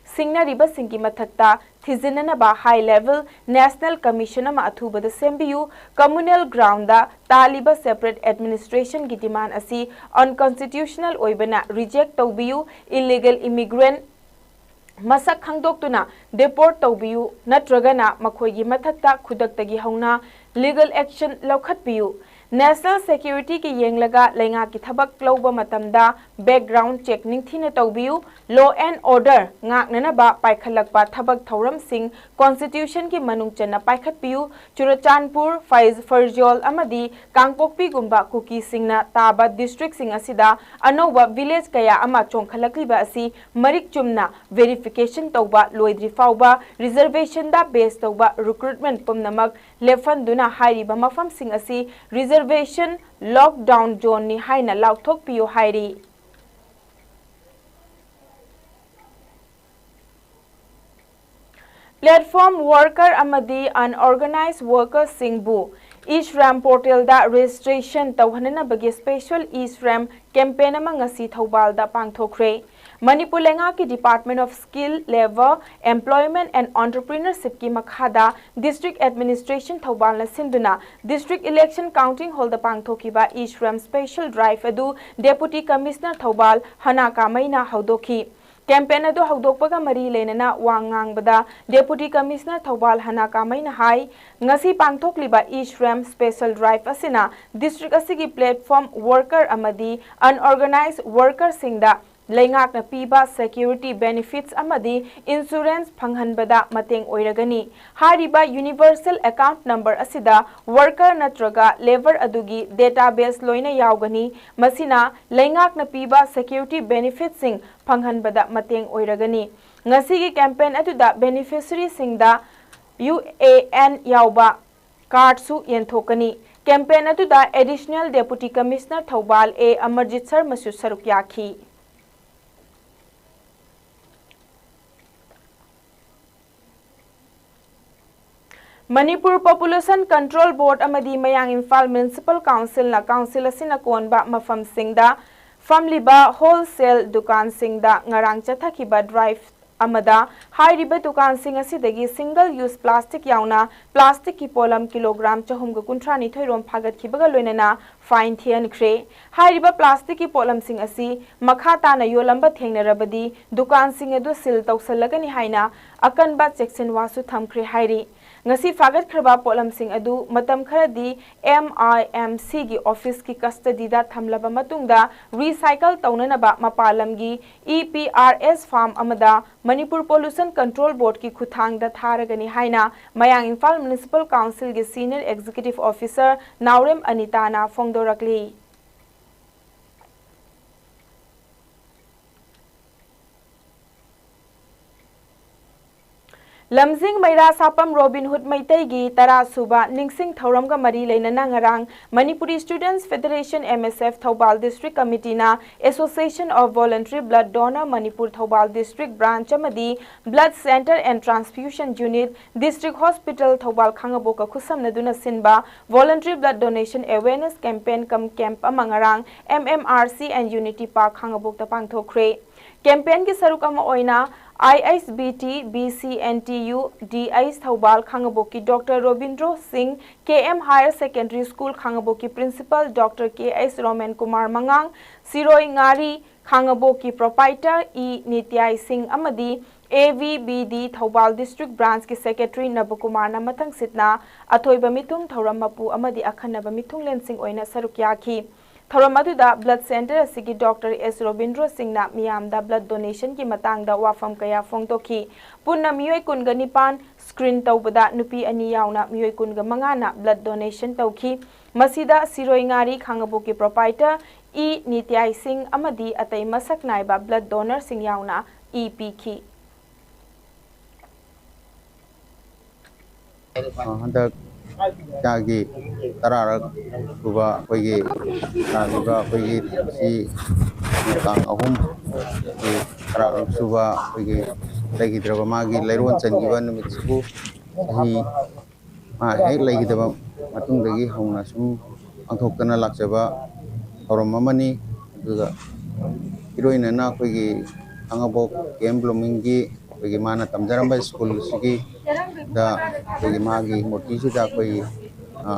ꯁꯤꯡꯅꯔꯤꯕꯁꯤꯡꯒꯤ ꯃꯊꯛꯇ ꯊꯤꯖꯤꯟꯅꯅꯕ high level national commission ꯑꯃ ꯑꯊꯨꯕꯗ ꯁꯦꯝꯕꯤꯌꯨ꯫ Communal ground ꯗ ꯇꯥꯜꯂꯤꯕ separate administration ꯒꯤ demand ꯑꯁꯤ unconstitutional ꯑꯣꯏꯕꯅ reject ꯇꯧꯕꯤꯌꯨ꯫ Illegal immigrant ꯃꯁꯛ ꯈꯪꯗꯣꯛꯇꯨꯅ deport ꯇꯧꯕꯤꯌꯨ, ꯅꯠꯇ꯭ꯔꯒꯅ ꯃꯈꯣꯏꯒꯤ ꯃꯊꯛꯇ ꯈꯨꯗꯛꯇꯒꯤ ꯍꯧꯅ legal action ꯂꯧꯈꯠꯄꯤꯌꯨ꯫ National security ꯒꯤ ꯌꯦꯡꯂꯒ ꯂꯩꯉꯥꯛꯀꯤ ꯊꯕꯛ ꯂꯧꯕ ꯃꯇꯝꯗ Background check ꯅꯤꯡꯊꯤꯅ ꯇꯧꯕꯤꯌꯨ꯫ Law and order ꯉꯥꯛꯅꯅꯕ ꯄꯥꯏꯈꯠꯂꯛꯄ ꯊꯕꯛ ꯊꯧꯔꯝꯁꯤꯡ constitution ꯒꯤ ꯃꯅꯨꯡ ꯆꯟꯅ ꯄꯥꯏꯈꯠꯄꯤꯌꯨ꯫ ꯆꯨꯔꯆꯥꯟꯄꯨꯔ, ꯐꯩꯖ, ꯐꯔꯖꯣꯜ ꯑꯃꯗꯤ ꯀꯥꯡꯄꯣꯛꯄꯤꯒꯨꯝꯕ ꯀꯨꯀꯤꯁꯤꯡꯅ ꯇꯥꯕ district ꯁꯤꯡ ꯑꯁꯤꯗ ꯑꯅꯧꯕ village ꯀꯌꯥ ꯑꯃ ꯆꯣꯡꯈꯠꯂꯛꯂꯤꯕ ꯑꯁꯤ ꯃꯔꯤꯛ ꯆꯨꯝꯅ verification ꯇꯧꯕ ꯂꯣꯏꯗ꯭ꯔꯤ ꯐꯥꯎꯕ reservation ꯗ base ꯇꯧꯕ recruitment ꯄꯨꯝꯅꯃꯛ ꯂꯦꯞꯍꯟꯗꯨꯅ ꯍꯥꯏꯔꯤꯕ ꯃꯐꯝꯁꯤꯡ ꯑꯁꯤ reservation lockdown zone ꯅꯤ ꯍꯥꯏꯅ ꯂꯥꯎꯊꯣꯛꯄꯤꯌꯨ ꯍꯥꯏꯔꯤ꯫ Platform worker ꯑꯃꯗꯤ unorganized worker ꯁꯤꯡꯕꯨ E-Shram portal ꯗ registration ꯇꯧꯍꯟꯅꯕꯒꯤ special E-Shram campaign ꯑꯃ ꯉꯁꯤ ꯊꯧꯕꯥꯜꯗ ꯄꯥꯡꯊꯣꯛꯈ꯭ꯔꯦ꯫ ꯃꯅꯤꯄꯨꯔ ꯂꯩꯉꯥꯛꯀꯤ Department of Skill, Labour, Employment and Entrepreneurship ꯀꯤ ꯃꯈꯥꯗ district administration ꯊꯧꯕꯥꯜꯅ ꯁꯤꯟꯗꯨꯅ district election counting hall ꯗ ꯄꯥꯡꯊꯣꯛꯈꯤꯕ E-Shram special drive ꯑꯗꯨ Deputy Commissioner ꯊꯧꯕꯥꯜ ꯍꯅꯥ ꯀꯥꯃꯩꯅ ꯍꯧꯗꯣꯛꯈꯤ꯫ Campaign ꯑꯗꯨ ꯍꯧꯗꯣꯛꯄꯒ ꯃꯔꯤ ꯂꯩꯅꯅ ꯋꯥ ꯉꯥꯡꯕꯗ Deputy Commissioner ꯊꯧꯕꯥꯜ ꯍꯅꯥ ꯀꯥꯃꯩꯅ ꯍꯥꯏ, ꯉꯁꯤ ꯄꯥꯡꯊꯣꯛꯂꯤꯕ E-Shram special drive ꯑꯁꯤꯅ district ꯑꯁꯤꯒꯤ platform worker ꯑꯃꯗꯤ unorganized worker ꯁꯤꯡꯗ ꯂꯩꯉꯥꯛꯅ ꯄꯤꯕ security benefits ꯑꯃꯗꯤ insurance ꯐꯪꯍꯟꯕꯗ ꯃꯇꯦꯡ ꯑꯣꯏꯔꯒꯅꯤ꯫ ꯍꯥꯏꯔꯤꯕ universal account number ꯑꯁꯤꯗ worker ꯅꯠꯇ꯭ꯔꯒ labour ꯑꯗꯨꯒꯤ database ꯂꯣꯏꯅ ꯌꯥꯎꯒꯅꯤ꯫ ꯃꯁꯤꯅ ꯂꯩꯉꯥꯛꯅ ꯄꯤꯕ security benefits ꯁꯤꯡ ꯐꯪꯍꯟꯕꯗ ꯃꯇꯦꯡ ꯑꯣꯏꯔꯒꯅꯤ꯫ ꯉꯁꯤꯒꯤ campaign ꯑꯗꯨꯗ beneficiary ꯁꯤꯡꯗ U A N ꯌꯥꯎꯕ card ꯁꯨ ꯌꯦꯟꯊꯣꯛꯀꯅꯤ꯫ Campaign ꯑꯗꯨꯗ Additional Deputy Commissioner Thoubal A Amarjeet ꯁꯔꯃꯁꯨ ꯁꯔꯨꯛ ꯌꯥꯈꯤ꯫ ꯃꯅꯤꯄꯨꯔ Population Control Board ꯑꯃꯗꯤ ꯃꯌꯥꯡ ꯏꯝꯐꯥꯜ Municipal Council ꯅ council ꯑꯁꯤꯅ ꯀꯣꯟꯕ ꯃꯐꯝꯁꯤꯡꯗ ꯐꯝꯂꯤꯕ wholesale ꯗꯨꯀꯥꯟꯁꯤꯡꯗ ꯉꯔꯥꯡ ꯆꯠꯊꯈꯤꯕ drive ꯑꯃꯗ ꯍꯥꯏꯔꯤꯕ ꯗꯨꯀꯥꯟꯁꯤꯡ ꯑꯁꯤꯗꯒꯤ single use plastic ꯌꯥꯎꯅ plastic ꯀꯤ ꯄꯣꯠꯂꯝ kilogram ꯆꯍꯨꯝꯒ ꯀꯨꯟꯊ꯭ꯔꯥ ꯅꯤꯊꯣꯏ ꯔꯣꯝ ꯐꯥꯒꯠꯈꯤꯕꯒ ꯂꯣꯏꯅꯅ fine ꯊꯤꯍꯟꯈ꯭ꯔꯦ꯫ ꯍꯥꯏꯔꯤꯕ plastic ꯀꯤ ꯄꯣꯠꯂꯝꯁꯤꯡ ꯑꯁꯤ ꯃꯈꯥ ꯇꯥꯅ ꯌꯣꯜꯂꯝꯕ ꯊꯦꯡꯅꯔꯕꯗꯤ ꯗꯨꯀꯥꯟꯁꯤꯡ ꯑꯗꯨ seal ꯇꯧꯁꯜꯂꯒꯅꯤ ꯍꯥꯏꯅ ꯑꯀꯟꯕ ꯆꯦꯛꯁꯤꯟꯋꯥꯁꯨ ꯊꯝꯈ꯭ꯔꯦ ꯍꯥꯏꯔꯤ꯫ ꯉꯁꯤ ꯐꯥꯒꯠꯈ꯭ꯔꯕ ꯄꯣꯠꯂꯝꯁꯤꯡ ꯑꯗꯨ ꯃꯇꯝ ꯈꯔꯗꯤ ꯑꯦꯝ ꯑꯥꯏ ꯑꯦꯝ ꯁꯤꯒꯤ ꯑꯣꯐꯤꯁꯀꯤ ꯀꯁꯇꯗꯤꯗ ꯊꯝꯂꯕ ꯃꯇꯨꯡꯗ ꯔꯤꯁꯥꯏꯀꯜ ꯇꯧꯅꯅꯕ ꯃꯄꯥꯟ ꯂꯝꯒꯤ ꯏ ꯄꯤ ꯑꯥꯔ ꯑꯦꯁ ꯐꯥꯔꯝ ꯑꯃꯗ ꯃꯅꯤꯄꯨꯔ ꯄꯣꯂꯨꯁꯟ ꯀꯟꯇ꯭ꯔꯣꯜ ꯕꯣꯔꯗꯀꯤ ꯈꯨꯠꯊꯥꯡꯗ ꯊꯥꯔꯒꯅꯤ ꯍꯥꯏꯅ ꯃꯌꯥꯡ ꯏꯝꯐꯥꯜ ꯃ꯭ꯌꯨꯅꯤꯁꯤꯄꯥꯜ ꯀꯥꯎꯟꯁꯤꯜꯒꯤ ꯁꯤꯅꯤꯌꯔ ꯑꯦꯛꯖꯤꯀ꯭ꯌꯨꯇꯤꯚ ꯑꯣꯐꯤꯁꯔ ꯅꯥꯎꯔꯦꯝ ꯑꯅꯤꯇꯥꯅ ꯐꯣꯡꯗꯣꯔꯛꯂꯤ꯫ ꯂꯝꯖꯤꯡ ꯃꯩꯔꯥ ꯁꯥꯄꯝ ꯔꯣꯕꯤꯟ ꯍꯨꯗ ꯃꯩꯇꯩꯒꯤ ꯇꯔꯥ ꯁꯨꯕ ꯅꯤꯡꯁꯤꯡ ꯊꯧꯔꯝꯒ ꯃꯔꯤ ꯂꯩꯅꯅ ꯉꯔꯥꯡ Manipuri students federation, M S F, Thoubal district ꯀꯃꯤꯇꯤꯅ association of voluntary blood donor Manipur Thoubal district branch ꯑꯃꯗꯤ blood centre and transfusion unit, district hospital Thoubal ꯈꯥꯡꯉꯕꯣꯛꯀ ꯈꯨꯠꯁꯝꯅꯗꯨꯅ ꯁꯤꯟꯕ voluntary blood donation awareness campaign cum camp ꯑꯃ ꯉꯔꯥꯡ M M R C N unity park ꯈꯥꯡꯉꯕꯣꯛꯇ ꯄꯥꯡꯊꯣꯛꯈ꯭ꯔꯦ꯫ ꯀꯦꯝꯄꯦꯟꯒꯤ ꯁꯔꯨꯛ ꯑꯃ ꯑꯣꯏꯅ I S B T, B C N T U, D H Thoubal ꯈꯥꯡꯉꯕꯣꯛꯀꯤ doctor Robindro Singh, K M higher secondary school ꯈꯥꯡꯉꯕꯣꯛꯀꯤ principal doctor K H Romen Kumar ꯃꯉꯥꯡ, ꯁꯤꯔꯣꯏ ꯉꯥꯔꯤ ꯈꯥꯡꯉꯕꯣꯛꯀꯤ ꯄ꯭ꯔꯣꯄꯥꯏꯇꯔ ꯏ ꯅꯤꯇ꯭ꯌꯥꯏ ꯁꯤꯡ ꯑꯃꯗꯤ A V B D Thoubal district ꯕ꯭ꯔꯥꯟꯆꯀꯤ ꯁꯦꯀ꯭ꯔꯦꯇꯔꯤ ꯅꯕꯀꯨꯃꯥꯔꯅ ꯃꯊꯪꯁꯤꯠꯅ ꯑꯊꯣꯏꯕ ꯃꯤꯊꯨꯡ ꯊꯧꯔꯝ ꯃꯄꯨ ꯑꯃꯗꯤ ꯑꯈꯟꯅꯕ ꯃꯤꯊꯨꯡꯂꯦꯟꯁꯤꯡ ꯑꯣꯏꯅ ꯁꯔꯨꯛ ꯌꯥꯈꯤ꯫ ꯊꯧꯔꯝ ꯑꯗꯨꯗ ꯕ꯭ꯂꯗ ꯁꯦꯟꯇꯔ ꯑꯁꯤꯒꯤ ꯗꯣꯛꯇꯔ ꯑꯦꯁ ꯔꯣꯕꯤꯟꯗ꯭ꯔꯣ ꯁꯤꯡꯅ ꯃꯤꯌꯥꯝꯗ ꯕ꯭ꯂꯗ ꯗꯣꯅꯦꯁꯟꯒꯤ ꯃꯇꯥꯡꯗ ꯋꯥꯐꯝ ꯀꯌꯥ ꯐꯣꯡꯗꯣꯛꯈꯤ꯫ ꯄꯨꯟꯅ ꯃꯤꯑꯣꯏ ꯀꯨꯟꯒ ꯅꯤꯄꯥꯟ ꯁ꯭ꯀ꯭ꯔꯤꯟ ꯇꯧꯕꯗ ꯅꯨꯄꯤ ꯑꯅꯤ ꯌꯥꯎꯅ ꯃꯤꯑꯣꯏ ꯀꯨꯟꯒ ꯃꯉꯥꯅ ꯕ꯭ꯂꯗ ꯗꯣꯅꯦꯁꯟ ꯇꯧꯈꯤ꯫ ꯃꯁꯤꯗ ꯁꯤꯔꯣꯏ ꯉꯥꯔꯤ ꯈꯥꯡꯉꯕꯣꯛꯀꯤ ꯄ꯭ꯔꯣꯄꯥꯏꯇꯔ ꯏ ꯅꯤꯇ꯭ꯌꯥꯏ ꯁꯤꯡ ꯑꯃꯗꯤ ꯑꯇꯩ ꯃꯁꯛ ꯅꯥꯏꯕ ꯕ꯭ꯂꯗ ꯗꯣꯅꯔꯁꯤꯡ ꯌꯥꯎꯅ ꯏ ꯄꯤꯈꯤ꯫ ꯑ, ꯍꯟꯗꯛ ꯏꯆꯥꯒꯤ ꯇꯔꯥꯔꯛ ꯁꯨꯕ ꯑꯩꯈꯣꯏꯒꯤ ꯇꯥꯈꯤꯕ ꯑꯩꯈꯣꯏꯒꯤ ꯉꯁꯤ ꯇꯥꯡ ꯑꯍꯨꯝ ꯇꯔꯥꯔꯛ ꯁꯨꯕ ꯑꯩꯈꯣꯏꯒꯤ ꯂꯩꯈꯤꯗ꯭ꯔꯕ ꯃꯥꯒꯤ ꯂꯩꯔꯣꯟ ꯆꯟꯈꯤꯕ ꯅꯨꯃꯤꯠꯁꯤꯕꯨ ꯆꯍꯤ ꯃꯥ ꯍꯦꯛ ꯂꯩꯈꯤꯗꯕ ꯃꯇꯨꯡꯗꯒꯤ ꯍꯧꯅ ꯁꯨꯝ ꯄꯥꯡꯊꯣꯛꯇꯅ ꯂꯥꯛꯆꯕ ꯊꯧꯔꯝ ꯑꯃꯅꯤ꯫ ꯑꯗꯨꯒ ꯏꯔꯣꯏꯅꯅ ꯑꯩꯈꯣꯏꯒꯤ ꯈꯥꯡꯉꯕꯣꯛ ꯀꯦ ꯑꯦꯝ ꯕ꯭ꯂꯨꯃꯤꯡꯒꯤ ꯑꯩꯈꯣꯏꯒꯤ ꯃꯥꯅ ꯇꯝꯖꯔꯝꯕ ꯁ꯭ꯀꯨꯜꯁꯤꯒꯤ ꯗ ꯑꯩꯈꯣꯏꯒꯤ ꯃꯥꯒꯤ ꯃꯨꯔꯇꯤꯁꯤꯗ ꯑꯩꯈꯣꯏꯒꯤ, ꯑ,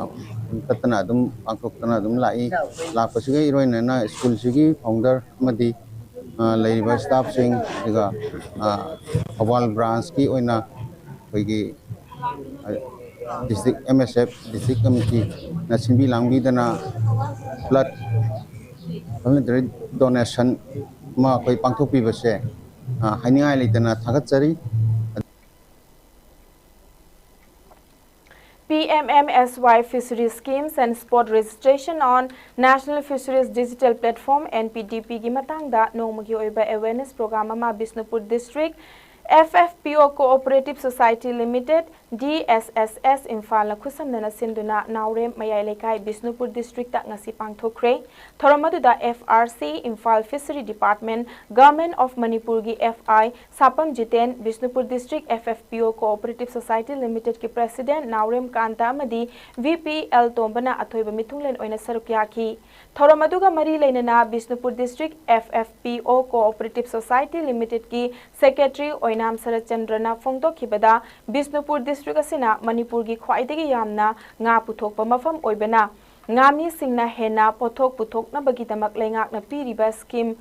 ꯀꯠꯇꯅ ꯑꯗꯨꯝ ꯄꯥꯡꯊꯣꯛꯇꯅ ꯑꯗꯨꯝ ꯂꯥꯛꯏ꯫ ꯂꯥꯛꯄꯁꯤꯒ ꯏꯔꯣꯏꯅꯅ ꯁ꯭ꯀꯨꯜꯁꯤꯒꯤ ꯐꯥꯎꯟꯗꯔ ꯑꯃꯗꯤ, ꯑ, ꯂꯩꯔꯤꯕ ꯁ꯭ꯇꯥꯐꯁꯤꯡ, ꯑꯗꯨꯒ, ꯑ, ꯊꯧꯕꯥꯜ ꯕ꯭ꯔꯥꯟꯁꯀꯤ ꯑꯣꯏꯅ ꯑꯩꯈꯣꯏꯒꯤ district M S F district ꯀꯃꯤꯇꯤꯅ ꯁꯤꯟꯕꯤ ꯂꯥꯡꯕꯤꯗꯅ ꯕ꯭ꯂꯠ ꯚꯣꯂꯨꯟꯇꯔꯤ ꯗꯣꯅꯦꯁꯟ ꯑꯃ ꯑꯩꯈꯣꯏ ꯄꯥꯡꯊꯣꯛꯄꯤꯕꯁꯦ, ꯑ, ꯍꯥꯏꯅꯤꯡꯉꯥꯏ ꯂꯩꯇꯅ ꯊꯥꯒꯠꯆꯔꯤ꯫ P M M S Y Fishery Schemes and Spot Registration on National Fisheries Digital Platform, N P D P ꯒꯤ ꯃꯇꯥꯡꯗ ꯅꯣꯡꯃꯒꯤ ꯑꯣꯏꯕ awareness program ꯑꯃ Bishnupur District F F P O Cooperative Society Limited, D S S S, ꯏꯝꯐꯥꯜꯅ ꯈꯨꯠꯁꯝꯅꯅ ꯁꯤꯟꯗꯨꯅ ꯅꯥꯎꯔꯦꯝ ꯃꯌꯥꯏ ꯂꯩꯀꯥꯏ, ꯕꯤꯁꯅꯨꯄꯨꯔ District ꯇ ꯉꯁꯤ ꯄꯥꯡꯊꯣꯛꯈ꯭ꯔꯦ꯫ ꯊꯧꯔꯝ ꯑꯗꯨꯗ F R C, Imphal Fishery Department, Government of ꯃꯅꯤꯄꯨꯔꯒꯤ F I, ꯁꯥꯄꯝ Jiten, Bishnupur District F F P O Cooperative Society Limited ꯀꯤ President ꯅꯥꯎꯔꯦꯝ ꯀꯥꯟꯇ ꯑꯃꯗꯤ V P ꯑꯦꯜ ꯇꯣꯝꯕꯅ ꯑꯊꯣꯏꯕ ꯃꯤꯊꯨꯡꯂꯦꯟ ꯑꯣꯏꯅ ꯁꯔꯨꯛ ꯌꯥꯈꯤ꯫ ꯊꯧꯔꯝ ꯑꯗꯨꯒ ꯃꯔꯤ ꯂꯩꯅꯅ Bishnupur District F F P O Cooperative Society Limited ꯀꯤ Secretary ꯑꯣꯏꯅꯥꯝ ꯁꯔꯠꯆꯟꯗ꯭ꯔꯅ ꯐꯣꯡꯗꯣꯛꯈꯤꯕꯗ, ꯕꯤꯁꯅꯨꯄꯨꯔ District ꯑꯁꯤꯅ ꯃꯅꯤꯄꯨꯔꯒꯤ ꯈ꯭ꯋꯥꯏꯗꯒꯤ ꯌꯥꯝꯅ ꯉꯥ ꯄꯨꯊꯣꯛꯄ ꯃꯐꯝ ꯑꯣꯏꯕꯅ, ꯉꯥꯃꯤꯁꯤꯡꯅ ꯍꯦꯟꯅ ꯄꯣꯠꯊꯣꯛ ꯄꯨꯊꯣꯛꯅꯕꯒꯤꯗꯃꯛ ꯂꯩꯉꯥꯛꯅ ꯄꯤꯔꯤꯕ scheme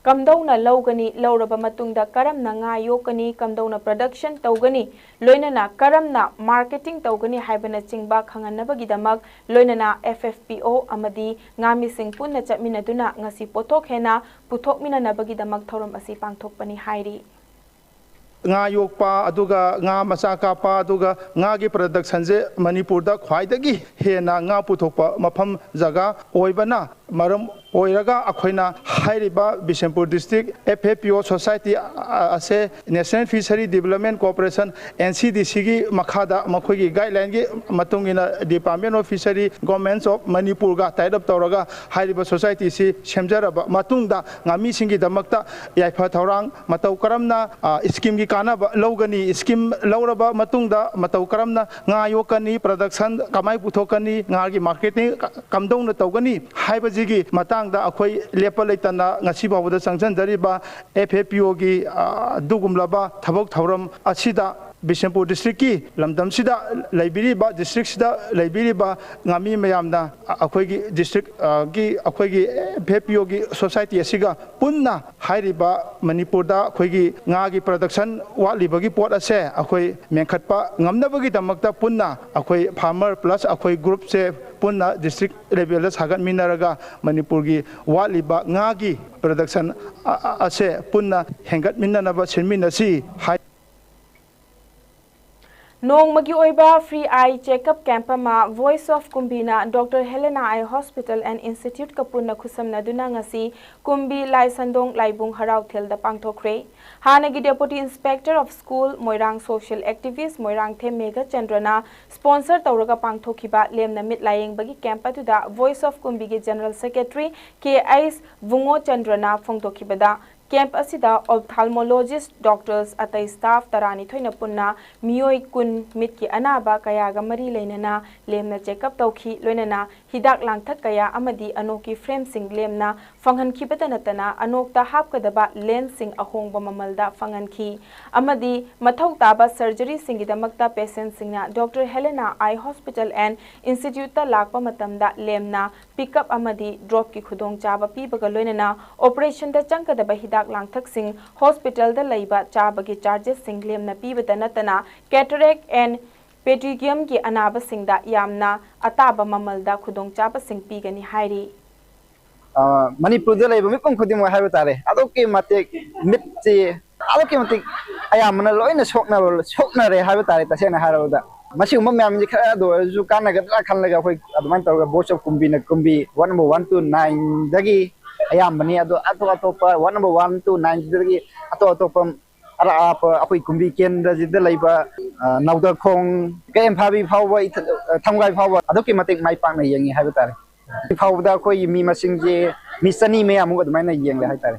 ꯀꯝꯗꯧꯅ ꯂꯧꯒꯅꯤ, ꯂꯧꯔꯕ ꯃꯇꯨꯡꯗ ꯀꯔꯝꯅ ꯉꯥ ꯌꯣꯛꯀꯅꯤ, ꯀꯝꯗꯧꯅ production ꯇꯧꯒꯅꯤ, ꯂꯣꯏꯅꯅ ꯀꯔꯝꯅ marketing ꯇꯧꯒꯅꯤ ꯍꯥꯏꯕꯅꯆꯤꯡꯕ ꯈꯪꯍꯟꯅꯕꯒꯤꯗꯃꯛ, ꯂꯣꯏꯅꯅ F F P O ꯑꯃꯗꯤ ꯉꯥꯃꯤꯁꯤꯡ ꯄꯨꯟꯅ ꯆꯠꯃꯤꯟꯅꯗꯨꯅ ꯉꯁꯤ ꯄꯣꯠꯊꯣꯛ ꯍꯦꯟꯅ ꯄꯨꯊꯣꯛꯃꯤꯟꯅꯅꯕꯒꯤꯗꯃꯛ ꯊꯧꯔꯝ ꯑꯁꯤ ꯄꯥꯡꯊꯣꯛꯄꯅꯤ ꯍꯥꯏꯔꯤ꯫ ꯉꯥ ꯌꯣꯛꯄ, ꯑꯗꯨꯒ ꯉꯥ ꯃꯆꯥ ꯀꯥꯞꯄ, ꯑꯗꯨꯒ ꯉꯥꯒꯤ production ꯁꯦ ꯃꯅꯤꯄꯨꯔꯗ ꯈ꯭ꯋꯥꯏꯗꯒꯤ ꯍꯦꯟꯅ ꯉꯥ ꯄꯨꯊꯣꯛꯄ ꯃꯐꯝ ꯖꯒꯥ ꯑꯣꯏꯕꯅ ꯃꯔꯝ ꯑꯣꯏꯔꯒ, ꯑꯩꯈꯣꯏꯅ ꯍꯥꯏꯔꯤꯕ Bishnupur District F F P O Society ꯑꯁꯦ National Fishery Development Corporation, N C D C ꯒꯤ ꯃꯈꯥꯗ, ꯃꯈꯣꯏꯒꯤ guideline ꯒꯤ ꯃꯇꯨꯡ ꯏꯟꯅ Department of Fishery, Government of ꯃꯅꯤꯄꯨꯔꯒ tie up ꯇꯧꯔꯒ ꯍꯥꯏꯔꯤꯕ society ꯁꯤ ꯁꯦꯝꯖꯔꯕ ꯃꯇꯨꯡꯗ, ꯉꯥꯃꯤꯁꯤꯡꯒꯤꯗꯃꯛꯇ ꯌꯥꯏꯐ ꯊꯧꯔꯥꯡ ꯃꯇꯧ ꯀꯔꯝꯅ, ꯑ, scheme ꯒꯤ ꯀꯥꯟꯅꯕ ꯂꯧꯒꯅꯤ, scheme ꯂꯧꯔꯕ ꯃꯇꯨꯡꯗ ꯃꯇꯧ ꯀꯔꯝꯅ ꯉꯥ ꯌꯣꯛꯀꯅꯤ, production ꯀꯃꯥꯏ ꯄꯨꯊꯣꯛꯀꯅꯤ, ꯉꯥꯒꯤ marketing ꯀ-, ꯀꯝꯗꯧꯅ ꯇꯧꯒꯅꯤ ꯍꯥꯏꯕꯁꯤꯒꯤ ꯃꯇꯥꯡꯗ ꯑꯩꯈꯣꯏ ꯂꯦꯞꯄ ꯂꯩꯇꯅ ꯉꯁꯤ ꯐꯥꯎꯕꯗ ꯆꯪꯁꯤꯟꯖꯔꯤꯕ F F P O ꯒꯤ, ꯑ, ꯑꯗꯨꯒꯨꯝꯂꯕ ꯊꯕꯛ ꯊꯧꯔꯝ ꯑꯁꯤꯗ ꯕꯤꯁꯅꯨꯄꯨꯔ ꯗꯤꯁꯇ꯭ꯔꯤꯛꯀꯤ ꯂꯝꯗꯝꯁꯤꯗ ꯂꯩꯕꯤꯔꯤꯕ, ꯗꯤꯁꯇ꯭ꯔꯤꯛꯁꯤꯗ ꯂꯩꯕꯤꯔꯤꯕ ꯉꯥꯃꯤ ꯃꯌꯥꯝꯅ ꯑꯩꯈꯣꯏꯒꯤ ꯗꯤꯁꯇ꯭ꯔꯤꯛ, ꯑ, ꯒꯤ, ꯑꯩꯈꯣꯏꯒꯤ ꯑꯦꯐ ꯑꯦꯐ ꯄꯤ ꯑꯣꯒꯤ ꯁꯣꯁꯥꯏꯇꯤ ꯑꯁꯤꯒ ꯄꯨꯟꯅ ꯍꯥꯏꯔꯤꯕ ꯃꯅꯤꯄꯨꯔꯗ ꯑꯩꯈꯣꯏꯒꯤ ꯉꯥꯒꯤ ꯄ꯭ꯔꯗꯛꯁꯟ ꯋꯥꯠꯂꯤꯕꯒꯤ ꯄꯣꯠ ꯑꯁꯦ ꯑꯩꯈꯣꯏ ꯃꯦꯟꯈꯠꯄ ꯉꯝꯅꯕꯒꯤꯗꯃꯛꯇ ꯄꯨꯟꯅ ꯑꯩꯈꯣꯏ ꯐꯥꯔꯃꯔ ꯄ꯭ꯂꯁ ꯑꯩꯈꯣꯏ ꯒ꯭ꯔꯨꯞꯁꯦ ꯄꯨꯟꯅ ꯗꯤꯁꯇ꯭ꯔꯤꯛ ꯂꯦꯚꯦꯜꯗ ꯁꯥꯒꯠꯃꯤꯟꯅꯔꯒ ꯃꯅꯤꯄꯨꯔꯒꯤ ꯋꯥꯠꯂꯤꯕ ꯉꯥꯒꯤ ꯄ꯭ꯔꯗꯛꯁꯟ ꯑ-, ꯑ-, ꯑꯁꯦ ꯄꯨꯟꯅ ꯍꯦꯟꯒꯠꯃꯤꯟꯅꯅꯕ ꯁꯤꯟꯃꯤꯟꯅꯁꯤ ꯍꯥꯏ꯫ ꯅꯣꯡꯃꯒꯤ ꯑꯣꯏꯕ free eye checkup camp ꯑꯃ Voice of ꯀꯨꯝꯕꯤꯅ Doctor Helena Eye Hospital and Institute ꯀ ꯄꯨꯟꯅ ꯈꯨꯠꯁꯝꯅꯗꯨꯅ ꯉꯁꯤ ꯀꯨꯝꯕꯤ ꯂꯥꯏꯁꯟꯗꯣꯡ ꯂꯥꯏꯕꯨꯡ ꯍꯔꯥꯎꯊꯦꯜꯗ ꯄꯥꯡꯊꯣꯛꯈ꯭ꯔꯦ꯫ ꯍꯥꯟꯅꯒꯤ Deputy Inspector of School, Moirang social activist Moirangthem ꯃꯦꯘꯆꯟꯗ꯭ꯔꯅ sponsor ꯇꯧꯔꯒ ꯄꯥꯡꯊꯣꯛꯈꯤꯕ ꯂꯦꯝꯅ ꯃꯤꯠ ꯂꯥꯌꯦꯡꯕꯒꯤ camp ꯑꯗꯨꯗ Voice of ꯀꯨꯝꯕꯤꯒꯤ General Secretary ꯀꯦ ꯑꯩꯆ ꯕꯨꯡꯉꯣꯆꯟꯗ꯭ꯔꯅ ꯐꯣꯡꯗꯣꯛꯈꯤꯕꯗ, camp ꯑꯁꯤꯗ ophthalmologist doctors ꯑꯇꯩ staff ꯇꯔꯥꯅꯤꯊꯣꯏꯅ ꯄꯨꯟꯅ ꯃꯤꯑꯣꯏ ꯀꯨꯟ ꯃꯤꯠꯀꯤ ꯑꯅꯥꯕ ꯀꯌꯥꯒ ꯃꯔꯤ ꯂꯩꯅꯅ ꯂꯦꯝꯅ checkup ꯇꯧꯈꯤ꯫ ꯂꯣꯏꯅꯅ ꯍꯤꯗꯥꯛ ꯂꯥꯡꯊꯛ ꯀꯌꯥ ꯑꯃꯗꯤ ꯑꯅꯣꯛꯀꯤ frameꯁꯤꯡ ꯂꯦꯝꯅ ꯐꯪꯍꯟꯈꯤꯕꯇ ꯅꯠꯇꯅ ꯑꯅꯣꯛꯇ ꯍꯥꯞꯀꯗꯕ lensꯁꯤꯡ ꯑꯍꯣꯡꯕ ꯃꯃꯜꯗ ꯐꯪꯍꯟꯈꯤ ꯑꯃꯗꯤ ꯃꯊꯧ ꯇꯥꯕ surgeryꯁꯤꯡꯒꯤꯗꯃꯛꯇ patientꯁꯤꯡꯅ Doctor Helena Eye Hospital and Instituteꯇ ꯂꯥꯛꯄ ꯃꯇꯝꯗ ꯂꯦꯝꯅ pickup ꯑꯃꯗꯤ dropꯀꯤ ꯈꯨꯗꯣꯡꯆꯥꯕ ꯄꯤꯕꯒ ꯂꯣꯏꯅꯅ operationꯗ ꯆꯪꯒꯗꯕ ꯍꯤꯗꯥꯛ ꯂꯥꯡꯊꯛꯁꯤꯡ, hospitalꯗ ꯂꯩꯕ ꯆꯥꯕꯒꯤ chargesꯁꯤꯡ ꯂꯦꯝꯅ ꯄꯤꯕꯇ ꯅꯠꯇꯅ cataract and pterygiumꯒꯤ ꯑꯅꯥꯕꯁꯤꯡꯗ ꯌꯥꯝꯅ ꯑꯇꯥꯕ ꯃꯃꯜꯗ ꯈꯨꯗꯣꯡꯆꯥꯕꯁꯤꯡ ꯄꯤꯒꯅꯤ ꯍꯥꯏꯔꯤ꯫ ꯑ, ꯃꯅꯤꯄꯨꯔꯗ ꯂꯩꯕ ꯃꯤꯄꯨꯝ ꯈꯨꯗꯤꯡꯃꯛ ꯍꯥꯏꯕ ꯇꯥꯔꯦ, ꯑꯗꯨꯛꯀꯤ ꯃꯇꯤꯛ ꯃꯤꯠꯁꯤ ꯑꯗꯨꯛꯀꯤ ꯃꯇꯤꯛ ꯑꯌꯥꯝꯕꯅ ꯂꯣꯏꯅ ꯁꯣꯛꯅꯕ, ꯁꯣꯛꯅꯔꯦ ꯍꯥꯏꯕ ꯇꯥꯔꯦ꯫ ꯇꯁꯦꯡꯅ ꯍꯥꯏꯔꯕꯗ, ꯃꯁꯤꯒꯨꯝꯕ ꯃꯌꯥꯝꯁꯤ ꯈꯔꯗ ꯑꯣꯏꯔꯁꯨ ꯀꯥꯟꯅꯒꯗ꯭ꯔꯥ ꯈꯜꯂꯒ ꯑꯩꯈꯣꯏ ꯑꯗꯨꯃꯥꯏꯅ ꯇꯧꯔꯒ Voice of ꯀꯨꯝꯕꯤꯅ ꯀꯨꯝꯕꯤ one number one to nineꯗꯒꯤ ꯑꯌꯥꯝꯕꯅꯤ꯫ ꯑꯗꯣ ꯑꯇꯣꯞ ꯑꯇꯣꯞꯄ one number one to nineꯗꯒꯤ ꯑꯇꯣꯞ ꯑꯇꯣꯞꯄ ꯑꯔꯥꯞ ꯑꯔꯥꯞꯄ ꯑꯩꯈꯣꯏ ꯀꯨꯝꯕꯤ ꯀꯦꯟꯗ꯭ꯔꯁꯤꯗ ꯂꯩꯕ, ꯑ, ꯅꯧꯗꯈꯣꯡ, ꯀꯩꯝꯐꯥꯕꯤ ꯐꯥꯎꯕ, ꯏꯊ-, ꯑ, ꯊꯝꯒꯥꯏ ꯐꯥꯎꯕ ꯑꯗꯨꯛꯀꯤ ꯃꯇꯤꯛ ꯃꯥꯏ ꯄꯥꯛꯅ ꯌꯦꯡꯉꯤ ꯍꯥꯏꯕ ꯇꯥꯔꯦ꯫ ꯍꯧꯖꯤꯛ ꯐꯥꯎꯕꯗ ꯑꯩꯈꯣꯏꯒꯤ ꯃꯤ ꯃꯁꯤꯡꯁꯦ ꯃꯤ ꯆꯅꯤ ꯃꯌꯥꯃꯨꯛ ꯑꯗꯨꯃꯥꯏꯅ ꯌꯦꯡꯂꯦ ꯍꯥꯏꯇꯥꯔꯦ꯫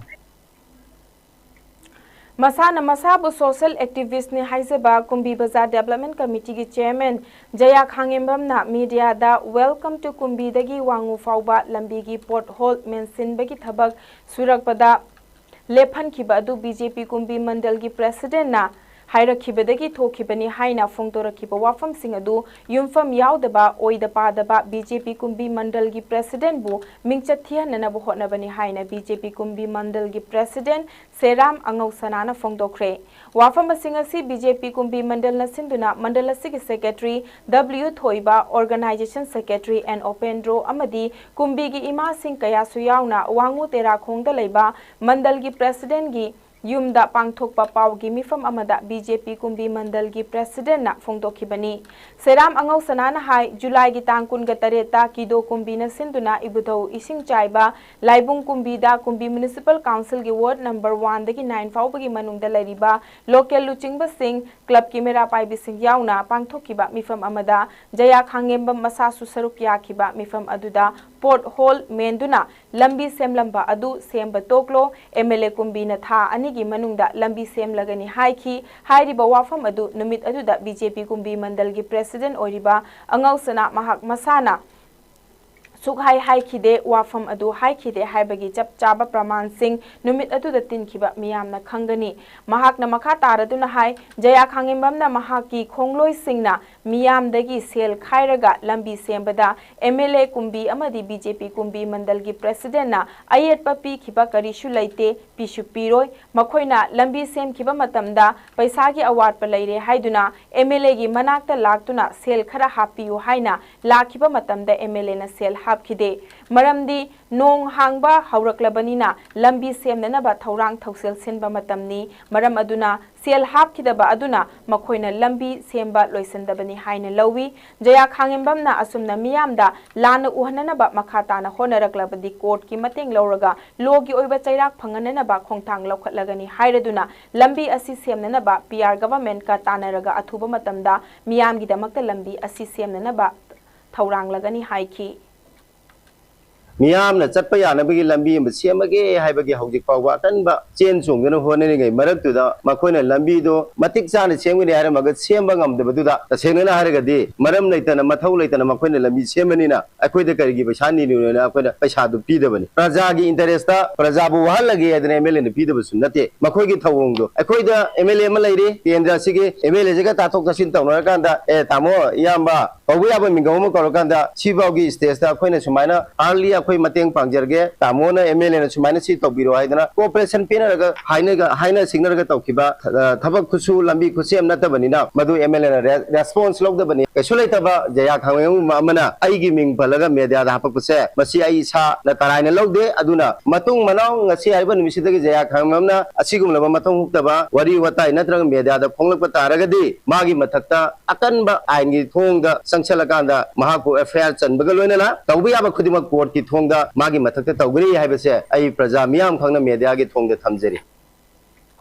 ꯃꯁꯥꯅ ꯃꯁꯥꯕꯨ social activistꯅꯤ ꯍꯥꯏꯖꯕ ꯀꯨꯝꯕꯤ ꯕꯖꯥꯔ Development Committeeꯒꯤ chairman Jaya ꯈꯥꯉꯦꯝꯕꯝꯅ mediaꯗ Welcome to ꯀꯨꯝꯕꯤꯗꯒꯤ ꯋꯥꯡꯉꯨ ꯐꯥꯎꯕ ꯂꯝꯕꯤꯒꯤ pothole ꯃꯦꯟꯁꯤꯟꯕꯒꯤ ꯊꯕꯛ ꯁꯨꯔꯛꯄꯗ ꯂꯦꯞꯍꯟꯈꯤꯕ ꯑꯗꯨ ꯕꯤ ꯖꯦ ꯄꯤ ꯀꯨꯝꯕꯤ ꯃꯟꯗꯜꯒꯤ presidentꯅ ꯍꯥꯏꯔꯛꯈꯤꯕꯗꯒꯤ ꯊꯣꯛꯈꯤꯕꯅꯤ ꯍꯥꯏꯅ ꯐꯣꯡꯗꯣꯔꯛꯈꯤꯕ ꯋꯥꯐꯝꯁꯤꯡ ꯑꯗꯨ ꯌꯨꯝꯐꯝ ꯌꯥꯎꯗꯕ, ꯑꯣꯏꯗ ꯄꯥꯗꯕ ꯕꯤ ꯖꯦ ꯄꯤ ꯀꯨꯝꯕꯤ ꯃꯟꯗꯜꯒꯤ ꯄ꯭ꯔꯦꯁꯤꯗꯦꯟꯕꯨ ꯃꯤꯡꯆꯠ ꯊꯤꯍꯟꯅꯅꯕ ꯍꯣꯠꯅꯕꯅꯤ ꯍꯥꯏꯅ ꯕꯤ ꯖꯦ ꯄꯤ ꯀꯨꯝꯕꯤ ꯃꯟꯗꯜꯒꯤ ꯄ꯭ꯔꯦꯁꯤꯗꯦꯟ ꯁꯦꯔꯥꯝ ꯑꯉꯧꯁꯅꯥꯅ ꯐꯣꯡꯗꯣꯛꯈ꯭ꯔꯦ꯫ ꯋꯥꯐꯝ ꯑꯁꯤꯡ ꯑꯁꯤ ꯕꯤ ꯖꯦ ꯄꯤ ꯀꯨꯝꯕꯤ ꯃꯟꯗꯜꯅ ꯁꯤꯟꯗꯨꯅ ꯃꯟꯗꯜ ꯑꯁꯤꯒꯤ ꯁꯦꯀ꯭ꯔꯦꯇꯔꯤ ꯗꯕ꯭ꯂꯤꯌꯨ ꯊꯣꯏꯕ, ꯑꯣꯔꯒꯅꯥꯏꯖꯦꯁꯟ ꯁꯦꯀ꯭ꯔꯦꯇꯔꯤ ꯑꯦꯟ ꯑꯣꯄꯦꯟꯗ꯭ꯔꯣ ꯑꯃꯗꯤ ꯀꯨꯝꯕꯤꯒꯤ ꯏꯃꯥꯁꯤꯡ ꯀꯌꯥꯁꯨ ꯌꯥꯎꯅ ꯋꯥꯉꯨ ꯇꯦꯔꯥꯈꯣꯡꯗ ꯂꯩꯕ ꯃꯟꯗꯜꯒꯤ ꯄ꯭ꯔꯦꯁꯤꯗꯦꯟꯒꯤ ꯌꯨꯝꯗ ꯄꯥꯡꯊꯣꯛꯄ ꯄꯥꯎꯒꯤ ꯃꯤꯐꯝ ꯑꯃꯗ ꯕꯤ ꯖꯦ ꯄꯤ ꯀꯨꯝꯕꯤ ꯃꯟꯗꯜꯒꯤ ꯄ꯭ꯔꯦꯁꯤꯗꯦꯟꯅ ꯐꯣꯡꯗꯣꯛꯈꯤꯕꯅꯤ꯫ ꯁꯦꯔꯥꯝ ꯑꯉꯧꯁꯅꯥꯅ ꯍꯥꯏ, ꯖꯨꯂꯥꯏꯒꯤ ꯇꯥꯡ ꯀꯨꯟꯒ ꯇꯔꯦꯠꯇ ꯀꯤꯗꯣ ꯀꯨꯝꯕꯤꯅ ꯁꯤꯟꯗꯨꯅ ꯏꯕꯨꯙꯧ ꯏꯁꯤꯡ ꯆꯥꯏꯕ ꯂꯥꯏꯕꯨꯡ ꯀꯨꯝꯕꯤꯗ ꯀꯨꯝꯕꯤ ꯃ꯭ꯌꯨꯅꯤꯁꯤꯄꯥꯜ ꯀꯥꯎꯟꯁꯤꯜꯒꯤ ꯋꯥꯔꯗ ꯅꯝꯕꯔ ꯋꯥꯟꯗꯒꯤ ꯅꯥꯏꯟ ꯐꯥꯎꯕꯒꯤ ꯃꯅꯨꯡꯗ ꯂꯩꯔꯤꯕ ꯂꯣꯀꯦꯜ ꯂꯨꯆꯤꯡꯕꯁꯤꯡ, ꯀ꯭ꯂꯕꯀꯤ ꯃꯩꯔꯥ ꯄꯥꯏꯕꯤꯁꯤꯡ ꯌꯥꯎꯅ ꯄꯥꯡꯊꯣꯛꯈꯤꯕ ꯃꯤꯐꯝ ꯑꯃꯗ ꯖꯌꯥ ꯈꯥꯡꯉꯦꯝꯕꯝ ꯃꯁꯥꯁꯨ ꯁꯔꯨꯛ ꯌꯥꯈꯤꯕ ꯃꯤꯐꯝ ꯑꯗꯨꯗ ꯄꯣꯠ ꯍꯣꯜ ꯃꯦꯟꯗꯨꯅ ꯂꯝꯕꯤ ꯁꯦꯝꯂꯝꯕ ꯑꯗꯨ ꯁꯦꯝꯕ ꯇꯣꯛꯂꯣ, ꯑꯦꯝ ꯑꯦꯜ ꯑꯦ ꯀꯨꯝꯕꯤꯅ ꯊꯥ ꯑꯅꯤꯒꯤ ꯃꯅꯨꯡꯗ ꯂꯝꯕꯤ ꯁꯦꯝꯂꯒꯅꯤ ꯍꯥꯏꯈꯤ꯫ ꯍꯥꯏꯔꯤꯕ ꯋꯥꯐꯝ ꯑꯗꯨ ꯅꯨꯃꯤꯠ ꯑꯗꯨꯗ ꯕꯤ ꯖꯦ ꯄꯤ ꯀꯨꯝꯕꯤ ꯃꯟꯗꯜꯒꯤ ꯄ꯭ꯔꯦꯁꯤꯗꯦꯟ ꯑꯣꯏꯔꯤꯕ ꯑꯉꯧꯁꯅꯥ ꯃꯍꯥꯛ ꯃꯁꯥꯅ ꯁꯨꯛꯍꯥꯏ ꯍꯥꯏꯈꯤꯗꯦ, ꯋꯥꯐꯝ ꯑꯗꯨ ꯍꯥꯏꯈꯤꯗꯦ ꯍꯥꯏꯕꯒꯤ ꯆꯞ ꯆꯥꯕ ꯄ꯭ꯔꯃꯥꯟꯁꯤꯡ ꯅꯨꯃꯤꯠ ꯑꯗꯨꯗ ꯇꯤꯟꯈꯤꯕ ꯃꯤꯌꯥꯝꯅ ꯈꯪꯒꯅꯤ꯫ ꯃꯍꯥꯛꯅ ꯃꯈꯥ ꯇꯥꯔꯗꯨꯅ ꯍꯥꯏ, ꯖꯌꯥ ꯈꯥꯡꯉꯦꯝꯕꯝꯅ ꯃꯍꯥꯛꯀꯤ ꯈꯣꯡꯂꯣꯏꯁꯤꯡꯅ ꯃꯤꯌꯥꯝꯗꯒꯤ ꯁꯦꯜ ꯈꯥꯏꯔꯒ ꯂꯝꯕꯤ ꯁꯦꯝꯕꯗ ꯑꯦꯝ ꯑꯦꯜ ꯑꯦ ꯀꯨꯝꯕꯤ ꯑꯃꯗꯤ ꯕꯤ ꯖꯦ ꯄꯤ ꯀꯨꯝꯕꯤ ꯃꯟꯗꯜꯒꯤ ꯄ꯭ꯔꯦꯁꯤꯗꯦꯟꯅ ꯑꯌꯦꯠꯄ ꯄꯤꯈꯤꯕ ꯀꯔꯤꯁꯨ ꯂꯩꯇꯦ, ꯄꯤꯁꯨ ꯄꯤꯔꯣꯏ꯫ ꯃꯈꯣꯏꯅ ꯂꯝꯕꯤ ꯁꯦꯝꯈꯤꯕ ꯃꯇꯝꯗ ꯄꯩꯁꯥꯒꯤ ꯑꯋꯥꯠꯄ ꯂꯩꯔꯦ ꯍꯥꯏꯗꯨꯅ ꯑꯦꯝ ꯑꯦꯜ ꯑꯦꯒꯤ ꯃꯅꯥꯛꯇ ꯂꯥꯛꯇꯨꯅ ꯁꯦꯜ ꯈꯔ ꯍꯥꯞꯄꯤꯌꯨ ꯍꯥꯏꯅ ꯂꯥꯛꯈꯤꯕ ꯃꯇꯝꯗ ꯑꯦꯝ ꯑꯦꯜ ꯑꯦꯅ ꯁꯦꯜ ꯍꯥꯞꯈꯤꯗꯦ꯫ ꯃꯔꯝꯗꯤ ꯅꯣꯡ ꯍꯥꯡꯕ ꯍꯧꯔꯛꯂꯕꯅꯤꯅ ꯂꯝꯕꯤ ꯁꯦꯝꯅꯅꯕ ꯊꯧꯔꯥꯡ ꯊꯧꯁꯤꯜ ꯁꯤꯟꯕ ꯃꯇꯝꯅꯤ꯫ ꯃꯔꯝ ꯑꯗꯨꯅ ꯁꯦꯜ ꯍꯥꯞꯈꯤꯗꯕ ꯑꯗꯨꯅ ꯃꯈꯣꯏꯅ ꯂꯝꯕꯤ ꯁꯦꯝꯕ ꯂꯣꯏꯁꯤꯟꯗꯕꯅꯤ ꯍꯥꯏꯅ ꯂꯧꯏ꯫ ꯖꯌꯥ ꯈꯥꯡꯉꯦꯝꯕꯝꯅ ꯑꯁꯨꯝꯅ ꯃꯤꯌꯥꯝꯗ ꯂꯥꯟꯅ ꯎꯍꯟꯅꯅꯕ ꯃꯈꯥ ꯇꯥꯅ ꯍꯣꯠꯅꯔꯛꯂꯕꯗꯤ ꯀꯣꯔꯠꯀꯤ ꯃꯇꯦꯡ ꯂꯧꯔꯒ ꯂꯣꯒꯤ ꯑꯣꯏꯕ ꯆꯩꯔꯥꯛ ꯐꯪꯍꯟꯅꯅꯕ ꯈꯣꯡꯊꯥꯡ ꯂꯧꯈꯠꯂꯒꯅꯤ ꯍꯥꯏꯔꯗꯨꯅ ꯂꯝꯕꯤ ꯑꯁꯤ ꯁꯦꯝꯅꯅꯕ ꯄꯤ ꯑꯥꯔ ꯒꯚꯔꯟꯃꯦꯟꯠꯀ ꯇꯥꯟꯅꯔꯒ ꯑꯊꯨꯕ ꯃꯇꯝꯗ ꯃꯤꯌꯥꯝꯒꯤꯗꯃꯛꯇ ꯂꯝꯕꯤ ꯑꯁꯤ ꯁꯦꯝꯅꯅꯕ ꯊꯧꯔꯥꯡꯂꯒꯅꯤ ꯍꯥꯏꯈꯤ꯫ ꯃꯤꯌꯥꯝꯅ ꯆꯠꯄ ꯌꯥꯅꯕꯒꯤ ꯂꯝꯕꯤ ꯑꯃ ꯁꯦꯝꯃꯒꯦ ꯍꯥꯏꯕꯒꯤ ꯍꯧꯖꯤꯛ ꯐꯥꯎꯕ ꯑꯀꯟꯕ ꯆꯦꯟ ꯆꯣꯡꯗꯨꯅ ꯍꯣꯠꯅꯔꯤꯉꯩ ꯃꯔꯛꯇꯨꯗ ꯃꯈꯣꯏꯅ ꯂꯝꯕꯤꯗꯣ ꯃꯇꯤꯛ ꯆꯥꯅ ꯁꯦꯝꯒꯅꯤ ꯍꯥꯏꯔꯝꯃꯒ ꯁꯦꯝꯕ ꯉꯝꯗꯕꯗꯨꯗ, ꯇꯁꯦꯡꯅꯅ ꯍꯥꯏꯔꯒꯗꯤ ꯃꯔꯝ ꯂꯩꯇꯅ, ꯃꯊꯧ ꯂꯩꯇꯅ ꯃꯈꯣꯏꯅ ꯂꯝꯕꯤ ꯁꯦꯝꯕꯅꯤꯅ ꯑꯩꯈꯣꯏꯗ ꯀꯔꯤꯒꯤ ꯄꯩꯁꯥ ꯅꯤꯔꯨꯅꯣꯅ ꯑꯩꯈꯣꯏꯅ ꯄꯩꯁꯥꯗꯨ ꯄꯤꯗꯕꯅꯤ꯫ ꯄ꯭ꯔꯖꯥꯒꯤ interest ꯄ꯭ꯔꯖꯥꯕꯨ ꯋꯥꯍꯜꯂꯒꯦ ꯍꯥꯏꯗꯅ MLA ꯅ ꯄꯤꯗꯕꯁꯨ ꯅꯠꯇꯦ꯫ ꯃꯈꯣꯏꯒꯤ ꯊꯧꯑꯣꯡꯗꯣ, ꯑꯩꯈꯣꯏꯗ MLA ꯑꯃ ꯂꯩꯔꯤ, ꯀꯦꯟꯗ꯭ꯔ ꯑꯁꯤꯒꯤ MLA ꯁꯤꯒ ꯇꯥꯊꯣꯛ ꯇꯥꯁꯤꯟ ꯇꯧꯅꯔꯀꯥꯟꯗ, "ꯑꯦ ꯇꯥꯃꯣ, ꯏꯌꯥꯝꯕ, ꯀꯧꯕ ꯌꯥꯕ ꯃꯤꯡꯒꯧ ꯑꯃ ꯀꯧꯔꯀꯥꯟꯗ ꯁꯤꯐꯥꯎꯒꯤ stage ꯇ ꯑꯩꯈꯣꯏꯅ ꯁꯨꯃꯥꯏꯅ early ꯑꯩꯈꯣꯏ ꯃꯇꯦꯡ ꯄꯥꯡꯖꯔꯒꯦ, ꯇꯥꯃꯣꯅ, MLA ꯅ ꯁꯨꯃꯥꯏꯅ ꯁꯤ ꯇꯧꯕꯤꯔꯣ" ꯍꯥꯏꯗꯅ cooperation ꯄꯤꯅꯔꯒ, ꯍꯥꯏꯅꯒ-, ꯍꯥꯏꯅ ꯁꯤꯡꯅꯔꯒ ꯇꯧꯈꯤꯕ, ꯑ, ꯊꯕꯛ ꯈꯨꯠꯁꯨ ꯂꯝꯕꯤ ꯈꯨꯠꯁꯦꯝ ꯅꯠꯇꯕꯅꯤꯅ ꯃꯗꯨ MLA ꯅ re-, response ꯂꯧꯗꯕꯅꯤ꯫ ꯀꯩꯁꯨ ꯂꯩꯇꯕ ꯖꯌꯥ ꯈꯥꯡꯉꯦꯝ ꯑꯃꯅ ꯑꯩꯒꯤ ꯃꯤꯡ ꯄꯜꯂꯒ media ꯗ ꯍꯥꯄꯛꯄꯁꯦ, ꯃꯁꯤ ꯑꯩ ꯏꯁꯥꯅ ꯇꯔꯥꯏꯅ ꯂꯧꯗꯦ꯫ ꯑꯗꯨꯅ ꯃꯇꯨꯡ ꯃꯅꯥꯎ ꯉꯁꯤ ꯍꯥꯏꯔꯤꯕ ꯅꯨꯃꯤꯠꯁꯤꯗꯒꯤ ꯖꯌꯥ ꯈꯥꯡꯉꯦꯝꯅ ꯑꯁꯤꯒꯨꯝꯂꯕ ꯃꯊꯧ ꯍꯨꯛꯇꯕ ꯋꯥꯔꯤ ꯋꯥꯇꯥꯏ ꯅꯠꯇ꯭ꯔꯒ media ꯗ ꯐꯣꯡꯂꯛꯄ ꯇꯥꯔꯒꯗꯤ, ꯃꯥꯒꯤ ꯃꯊꯛꯇ ꯑꯀꯟꯕ ꯑꯥꯏꯟꯒꯤ ꯊꯣꯡꯗ ꯆꯪꯁꯤꯜꯂꯀꯥꯟꯗ ꯃꯍꯥꯛꯄꯨ FIR ꯆꯟꯕꯒ ꯂꯣꯏꯅꯅ ꯇꯧꯕ ꯌꯥꯕ ꯈꯨꯗꯤꯡꯃꯛ court ꯀꯤ ꯊꯣꯡꯗ ꯃꯥꯒꯤ ꯃꯊꯛꯇ ꯇꯧꯒꯅꯤ ꯍꯥꯏꯕꯁꯦ ꯑꯩ ꯄ꯭ꯔꯖꯥ ꯃꯤꯌꯥꯝ ꯈꯪꯅ media ꯒꯤ ꯊꯣꯡꯗ ꯊꯝꯖꯔꯤ꯫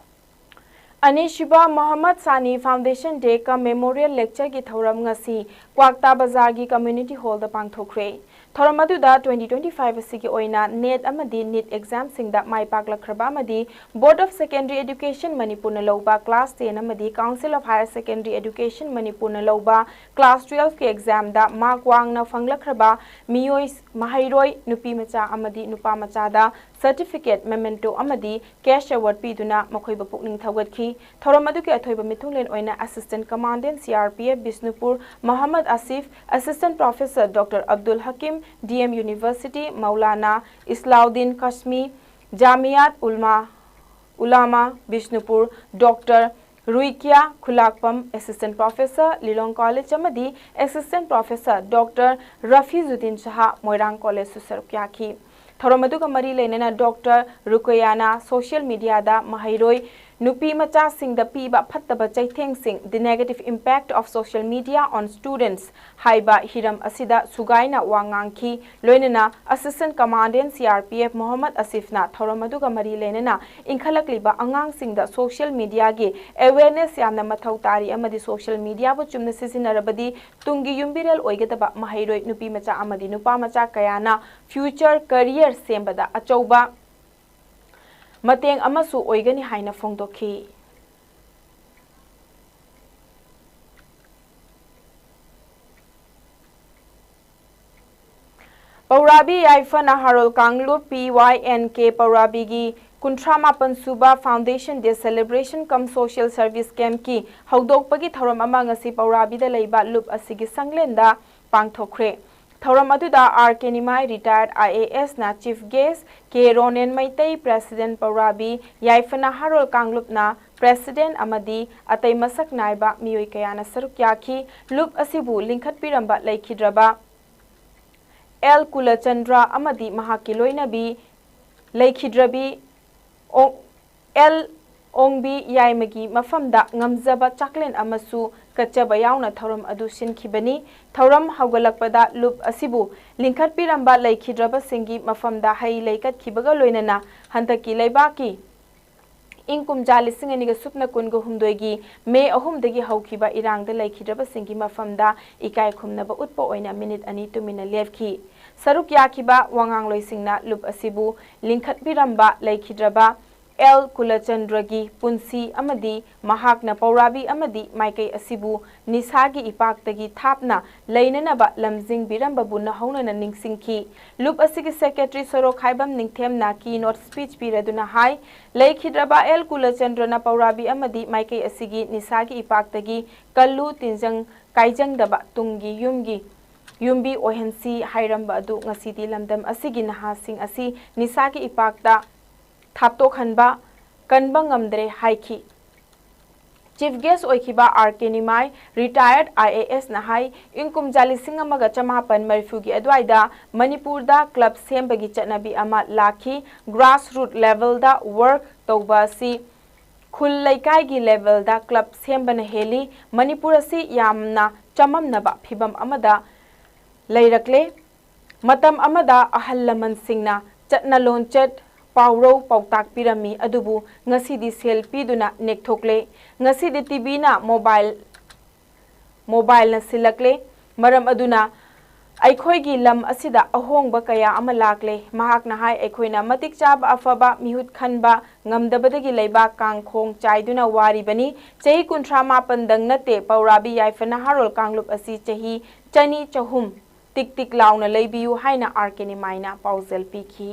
ꯑꯅꯤꯁꯨꯕ ꯃꯣꯍꯝꯃꯗ ꯁꯥꯅꯤ Foundation Day cum Memorial Lecture ꯒꯤ ꯊꯧꯔꯝ ꯉꯁꯤ ꯀ꯭ꯋꯥꯛꯇꯥ ꯕꯖꯥꯔꯒꯤ Community Hall ꯗ ꯄꯥꯡꯊꯣꯛꯈ꯭ꯔꯦ꯫ ꯊꯧꯔꯝ ꯑꯗꯨꯗ twenty twenty-five ꯑꯁꯤꯒꯤ ꯑꯣꯏꯅ NET ꯑꯃꯗꯤ NEET exam ꯁꯤꯡꯗ ꯃꯥꯏ ꯄꯥꯛꯂꯛꯈ꯭ꯔꯕ ꯑꯃꯗꯤ Board of Secondary Education ꯃꯅꯤꯄꯨꯔꯅ ꯂꯧꯕ class ten ꯑꯃꯗꯤ Council of Higher Secondary Education ꯃꯅꯤꯄꯨꯔꯅ ꯂꯧꯕ class twelve ꯀꯤ exam ꯗ mark ꯋꯥꯡꯅ ꯐꯪꯂꯛꯈ꯭ꯔꯕ ꯃꯤꯑꯣꯏ, ꯃꯍꯩꯔꯣꯏ ꯅꯨꯄꯤ ꯃꯆꯥ ꯑꯃꯗꯤ ꯅꯨꯄꯥ ꯃꯆꯥꯗ certificate, memento ꯑꯃꯗꯤ cash award ꯄꯤꯗꯨꯅ ꯃꯈꯣꯏꯕꯨ ꯄꯨꯛꯅꯤꯡ ꯊꯧꯒꯠꯈꯤ꯫ ꯊꯧꯔꯝ ꯑꯗꯨꯒꯤ ꯑꯊꯣꯏꯕ ꯃꯤꯊꯨꯡꯂꯦꯟ ꯑꯣꯏꯅ Assistant Commandant CRPF Bishnupur Mohammad ꯑꯁꯤꯐ, Assistant Professor Doctor Abdul Hakim, DM University, Maulana ꯏꯁꯂꯥꯎꯗꯤꯟ ꯀꯥꯁꯃꯤ, ꯖꯥꯃꯤꯌꯥꯠ ꯎꯜꯃꯥ, ꯎꯂꯥꯃꯥ Bishnupur, Doctor ꯔꯨꯏꯀꯤꯌꯥ ꯈꯨꯂꯥꯛꯄꯝ, Assistant Professor, ꯂꯤꯂꯣꯡ College ꯑꯃꯗꯤ Assistant Professor Doctor ꯔꯐꯤꯖꯨꯗꯤꯟ ꯁꯍꯥ, ꯃꯣꯏꯔꯥꯡ College ꯁꯨ ꯁꯔꯨꯛ ꯌꯥꯈꯤ꯫ ꯊꯧꯔꯝ ꯑꯗꯨꯒ ꯃꯔꯤ ꯂꯩꯅꯅ Doctor ꯔꯨꯀꯌꯥꯅ social media ꯗ ꯃꯍꯩꯔꯣꯏ ꯅꯨꯄꯤ ꯃꯆꯥꯁꯤꯡꯗ ꯄꯤꯕ ꯐꯠꯇꯕ ꯆꯩꯊꯦꯡꯁꯤꯡ, The Negative Impact of Social Media on Students ꯍꯥꯏꯕ ꯍꯤꯔꯝ ꯑꯁꯤꯗ ꯁꯨꯒꯥꯏꯅ ꯋꯥ ꯉꯥꯡꯈꯤ꯫ ꯂꯣꯏꯅꯅ Assistant Commandant C R P F Mohammad ꯑꯁꯤꯐꯅ ꯊꯧꯔꯝ ꯑꯗꯨꯒ ꯃꯔꯤ ꯂꯩꯅꯅ ꯏꯟꯈꯠꯂꯛꯂꯤꯕ ꯑꯉꯥꯡꯁꯤꯡꯗ social mediaꯒꯤ awareness ꯌꯥꯝꯅ ꯃꯊꯧ ꯇꯥꯔꯤ ꯑꯃꯗꯤ social mediaꯕꯨ ꯆꯨꯝꯅ ꯁꯤꯖꯤꯟꯅꯔꯕꯗꯤ ꯇꯨꯡꯒꯤ ꯌꯨꯝꯕꯤꯔꯦꯜ ꯑꯣꯏꯒꯗꯕ ꯃꯍꯩꯔꯣꯏ ꯅꯨꯄꯤ ꯃꯆꯥ ꯑꯃꯗꯤ ꯅꯨꯄꯥ ꯃꯆꯥ ꯀꯌꯥꯅ future career ꯁꯦꯝꯕꯗ ꯑꯆꯧꯕ ꯃꯇꯦꯡ ꯑꯃꯁꯨ ꯑꯣꯏꯒꯅꯤ ꯍꯥꯏꯅ ꯐꯣꯡꯗꯣꯛꯈꯤ꯫ ꯄꯧꯔꯥꯕꯤ ꯌꯥꯏꯐ ꯅꯍꯥꯔꯣꯜ ꯀꯥꯡꯂꯨꯞ P Y N K ꯄꯧꯔꯥꯕꯤꯒꯤ ꯀꯨꯟꯊ꯭ꯔꯥ ꯃꯥꯄꯟ ꯁꯨꯕ Foundation Day Celebration cum Social Service Campꯀꯤ ꯍꯧꯗꯣꯛꯄꯒꯤ ꯊꯧꯔꯝ ꯑꯃ ꯉꯁꯤ ꯄꯧꯔꯥꯕꯤꯗ ꯂꯩꯕ ꯂꯨꯞ ꯑꯁꯤꯒꯤ ꯁꯪꯂꯦꯟꯗ ꯄꯥꯡꯊꯣꯛꯈ꯭ꯔꯦ꯫ ꯊꯧꯔꯝ ꯑꯗꯨꯗ R K Nimai, retired I A S ꯅ chief guest, K Ronen Meitei, president ꯄꯧꯔꯥꯕꯤ ꯌꯥꯏꯐ ꯅꯍꯥꯔꯣꯜ ꯀꯥꯡꯂꯨꯞꯅ president ꯑꯃꯗꯤ ꯑꯇꯩ ꯃꯁꯛ ꯅꯥꯏꯕ ꯃꯤꯑꯣꯏ ꯀꯌꯥꯅ ꯁꯔꯨꯛ ꯌꯥꯈꯤ꯫ ꯂꯨꯞ ꯑꯁꯤꯕꯨ ꯂꯤꯡꯈꯠꯄꯤꯔꯝꯕ ꯂꯩꯈꯤꯗ꯭ꯔꯕ L ꯀꯨꯂꯆꯟꯗ꯭ꯔ ꯑꯃꯗꯤ ꯃꯍꯥꯛꯀꯤ ꯂꯣꯏꯅꯕꯤ ꯂꯩꯈꯤꯗ꯭ꯔꯕꯤ ꯑꯣ-, L ꯑꯣꯡꯕꯤ ꯌꯥꯏꯃꯒꯤ ꯃꯐꯝꯗ ꯉꯝꯖꯕ ꯆꯥꯛꯂꯦꯟ ꯑꯃꯁꯨ ꯀꯠꯆꯕ ꯌꯥꯎꯅ ꯊꯧꯔꯝ ꯑꯗꯨ ꯁꯤꯟꯈꯤꯕꯅꯤ꯫ ꯊꯧꯔꯝ ꯍꯧꯒꯠꯂꯛꯄꯗ ꯂꯨꯞ ꯑꯁꯤꯕꯨ ꯂꯤꯡꯈꯠꯄꯤꯔꯝꯕ ꯂꯩꯈꯤꯗ꯭ꯔꯕꯁꯤꯡꯒꯤ ꯃꯐꯝꯗ ꯍꯩ ꯂꯩ ꯀꯠꯈꯤꯕꯒ ꯂꯣꯏꯅꯅ ꯍꯟꯗꯛꯀꯤ ꯂꯩꯕꯥꯛꯀꯤ ꯏꯪ ꯀꯨꯝꯖꯥ ꯂꯤꯁꯤꯡ ꯑꯅꯤꯒ ꯁꯨꯞꯅ ꯀꯨꯟꯒ ꯍꯨꯝꯗꯣꯏꯒꯤ ꯃꯦ ꯑꯍꯨꯝꯗꯒꯤ ꯍꯧꯈꯤꯕ ꯏꯔꯥꯡꯗ ꯂꯩꯈꯤꯗ꯭ꯔꯕꯁꯤꯡꯒꯤ ꯃꯐꯝꯗ ꯏꯀꯥꯏ ꯈꯨꯝꯅꯕ ꯎꯠꯄ ꯑꯣꯏꯅ ꯃꯤꯅꯤꯠ ꯑꯅꯤ ꯇꯨꯃꯤꯟꯅ ꯂꯦꯞꯈꯤ꯫ ꯁꯔꯨꯛ ꯌꯥꯈꯤꯕ ꯋꯥꯉꯥꯡꯂꯣꯏꯁꯤꯡꯅ ꯂꯨꯞ ꯑꯁꯤꯕꯨ ꯂꯤꯡꯈꯠꯄꯤꯔꯝꯕ ꯂꯩꯈꯤꯗ꯭ꯔꯕ L ꯀꯨꯂꯆꯟꯗ꯭ꯔꯒꯤ ꯄꯨꯟꯁꯤ ꯑꯃꯗꯤ ꯃꯍꯥꯛꯅ ꯄꯧꯔꯥꯕꯤ ꯑꯃꯗꯤ ꯃꯥꯏꯀꯩ ꯑꯁꯤꯕꯨ ꯅꯤꯁꯥꯒꯤ ꯏꯄꯥꯛꯇꯒꯤ ꯊꯥꯞꯅ ꯂꯩꯅꯅꯕ ꯂꯝꯖꯤꯡꯕꯤꯔꯝꯕꯕꯨ ꯅꯧꯍꯧꯅꯅ ꯅꯤꯡꯁꯤꯡꯈꯤ꯫ ꯂꯨꯞ ꯑꯁꯤꯒꯤ secretary ꯁꯣꯔꯣꯈꯥꯏꯕꯝ ꯅꯤꯡꯊꯦꯝꯅ keynote speech ꯄꯤꯔꯗꯨꯅ ꯍꯥꯏ, ꯂꯩꯈꯤꯗ꯭ꯔꯕ L ꯀꯨꯂꯆꯟꯗ꯭ꯔꯅ ꯄꯧꯔꯥꯕꯤ ꯑꯃꯗꯤ ꯃꯥꯏꯀꯩ ꯑꯁꯤꯒꯤ ꯅꯤꯁꯥꯒꯤ ꯏꯄꯥꯛꯇꯒꯤ ꯀꯜꯂꯨ ꯇꯤꯟꯖꯪ ꯀꯥꯏꯖꯪꯗꯕ ꯇꯨꯡꯒꯤ ꯌꯨꯝꯒꯤ ꯌꯨꯝꯕꯤ ꯑꯣꯏꯍꯟꯁꯤ ꯍꯥꯏꯔꯝꯕ ꯑꯗꯨ ꯉꯁꯤꯗꯤ ꯂꯝꯗꯝ ꯑꯁꯤꯒꯤ ꯅꯍꯥꯁꯤꯡ ꯑꯁꯤ ꯅꯤꯁꯥꯒꯤ ꯏꯄꯥꯛꯇ ꯊꯥꯞꯇꯣꯛꯍꯟꯕ ꯀꯟꯕ ꯉꯝꯗ꯭ꯔꯦ ꯍꯥꯏꯈꯤ꯫ Chief guest ꯑꯣꯏꯈꯤꯕ R K Nimai, retired I A S ꯅ ꯍꯥꯏ, ꯏꯪ ꯀꯨꯝꯖꯥ ꯂꯤꯁꯤꯡ ꯑꯃꯒ ꯆꯃꯥꯄꯟ ꯃꯔꯤꯐꯨꯒꯤ ꯑꯗꯨꯋꯥꯏꯗ ꯃꯅꯤꯄꯨꯔꯗ club ꯁꯦꯝꯕꯒꯤ ꯆꯠꯅꯕꯤ ꯑꯃ ꯂꯥꯛꯈꯤ꯫ Grassroot levelꯗ work ꯇꯧꯕ ꯑꯁꯤ ꯈꯨꯜ ꯂꯩꯀꯥꯏꯒꯤ ꯂꯦꯚꯦꯜꯗ ꯀ꯭ꯂꯕ ꯁꯦꯝꯕꯅ ꯍꯦꯜꯂꯤ꯫ ꯃꯅꯤꯄꯨꯔ ꯑꯁꯤ ꯌꯥꯝꯅ ꯆꯃꯝꯅꯕ ꯐꯤꯚꯝ ꯑꯃꯗ ꯂꯩꯔꯛꯂꯦ꯫ ꯃꯇꯝ ꯑꯃꯗ ꯑꯍꯜ ꯂꯃꯟꯁꯤꯡꯅ ꯆꯠꯅ ꯂꯣꯟꯆꯠ, ꯄꯥꯎꯔꯧ ꯄꯥꯎꯇꯥꯛ ꯄꯤꯔꯝꯃꯤ, ꯑꯗꯨꯕꯨ ꯉꯁꯤꯗꯤ ꯁꯦꯜ ꯄꯤꯗꯨꯅ ꯅꯦꯛꯊꯣꯛꯂꯦ꯫ ꯉꯁꯤꯗꯤ ꯇꯤꯚꯤꯅ ꯃꯣꯕꯥꯏꯜ ꯃꯣꯕꯥꯏꯜꯅ ꯁꯤꯜꯂꯛꯂꯦ꯫ ꯃꯔꯝ ꯑꯗꯨꯅ ꯑꯩꯈꯣꯏꯒꯤ ꯂꯝ ꯑꯁꯤꯗ ꯑꯍꯣꯡꯕ ꯀꯌꯥ ꯑꯃ ꯂꯥꯛꯂꯦ꯫ ꯃꯍꯥꯛꯅ ꯍꯥꯏ, ꯑꯩꯈꯣꯏꯅ ꯃꯇꯤꯛ ꯆꯥꯕ ꯑꯐꯕ ꯃꯤꯍꯨꯠ ꯈꯟꯕ ꯉꯝꯗꯕꯗꯒꯤ ꯂꯩꯕꯥꯛ ꯀꯥꯡꯈꯣꯡ ꯆꯥꯏꯗꯨꯅ ꯋꯥꯔꯤꯕꯅꯤ꯫ ꯆꯍꯤ ꯀꯨꯟꯊ꯭ꯔꯥ ꯃꯥꯄꯟꯗꯪ ꯅꯠꯇꯦ, ꯄꯧꯔꯥꯕꯤ ꯌꯥꯏꯐ ꯅꯍꯥꯔꯣꯜ ꯀꯥꯡꯂꯨꯞ ꯑꯁꯤ ꯆꯍꯤ ꯆꯅꯤ ꯆꯍꯨꯝ ꯇꯤꯛ ꯇꯤꯛ ꯂꯥꯎꯅ ꯂꯩꯕꯤꯌꯨ ꯍꯥꯏꯅ ꯑꯥꯔ ꯀꯦ ꯅꯤꯃꯥꯏꯅ ꯄꯥꯎꯖꯦꯜ ꯄꯤꯈꯤ꯫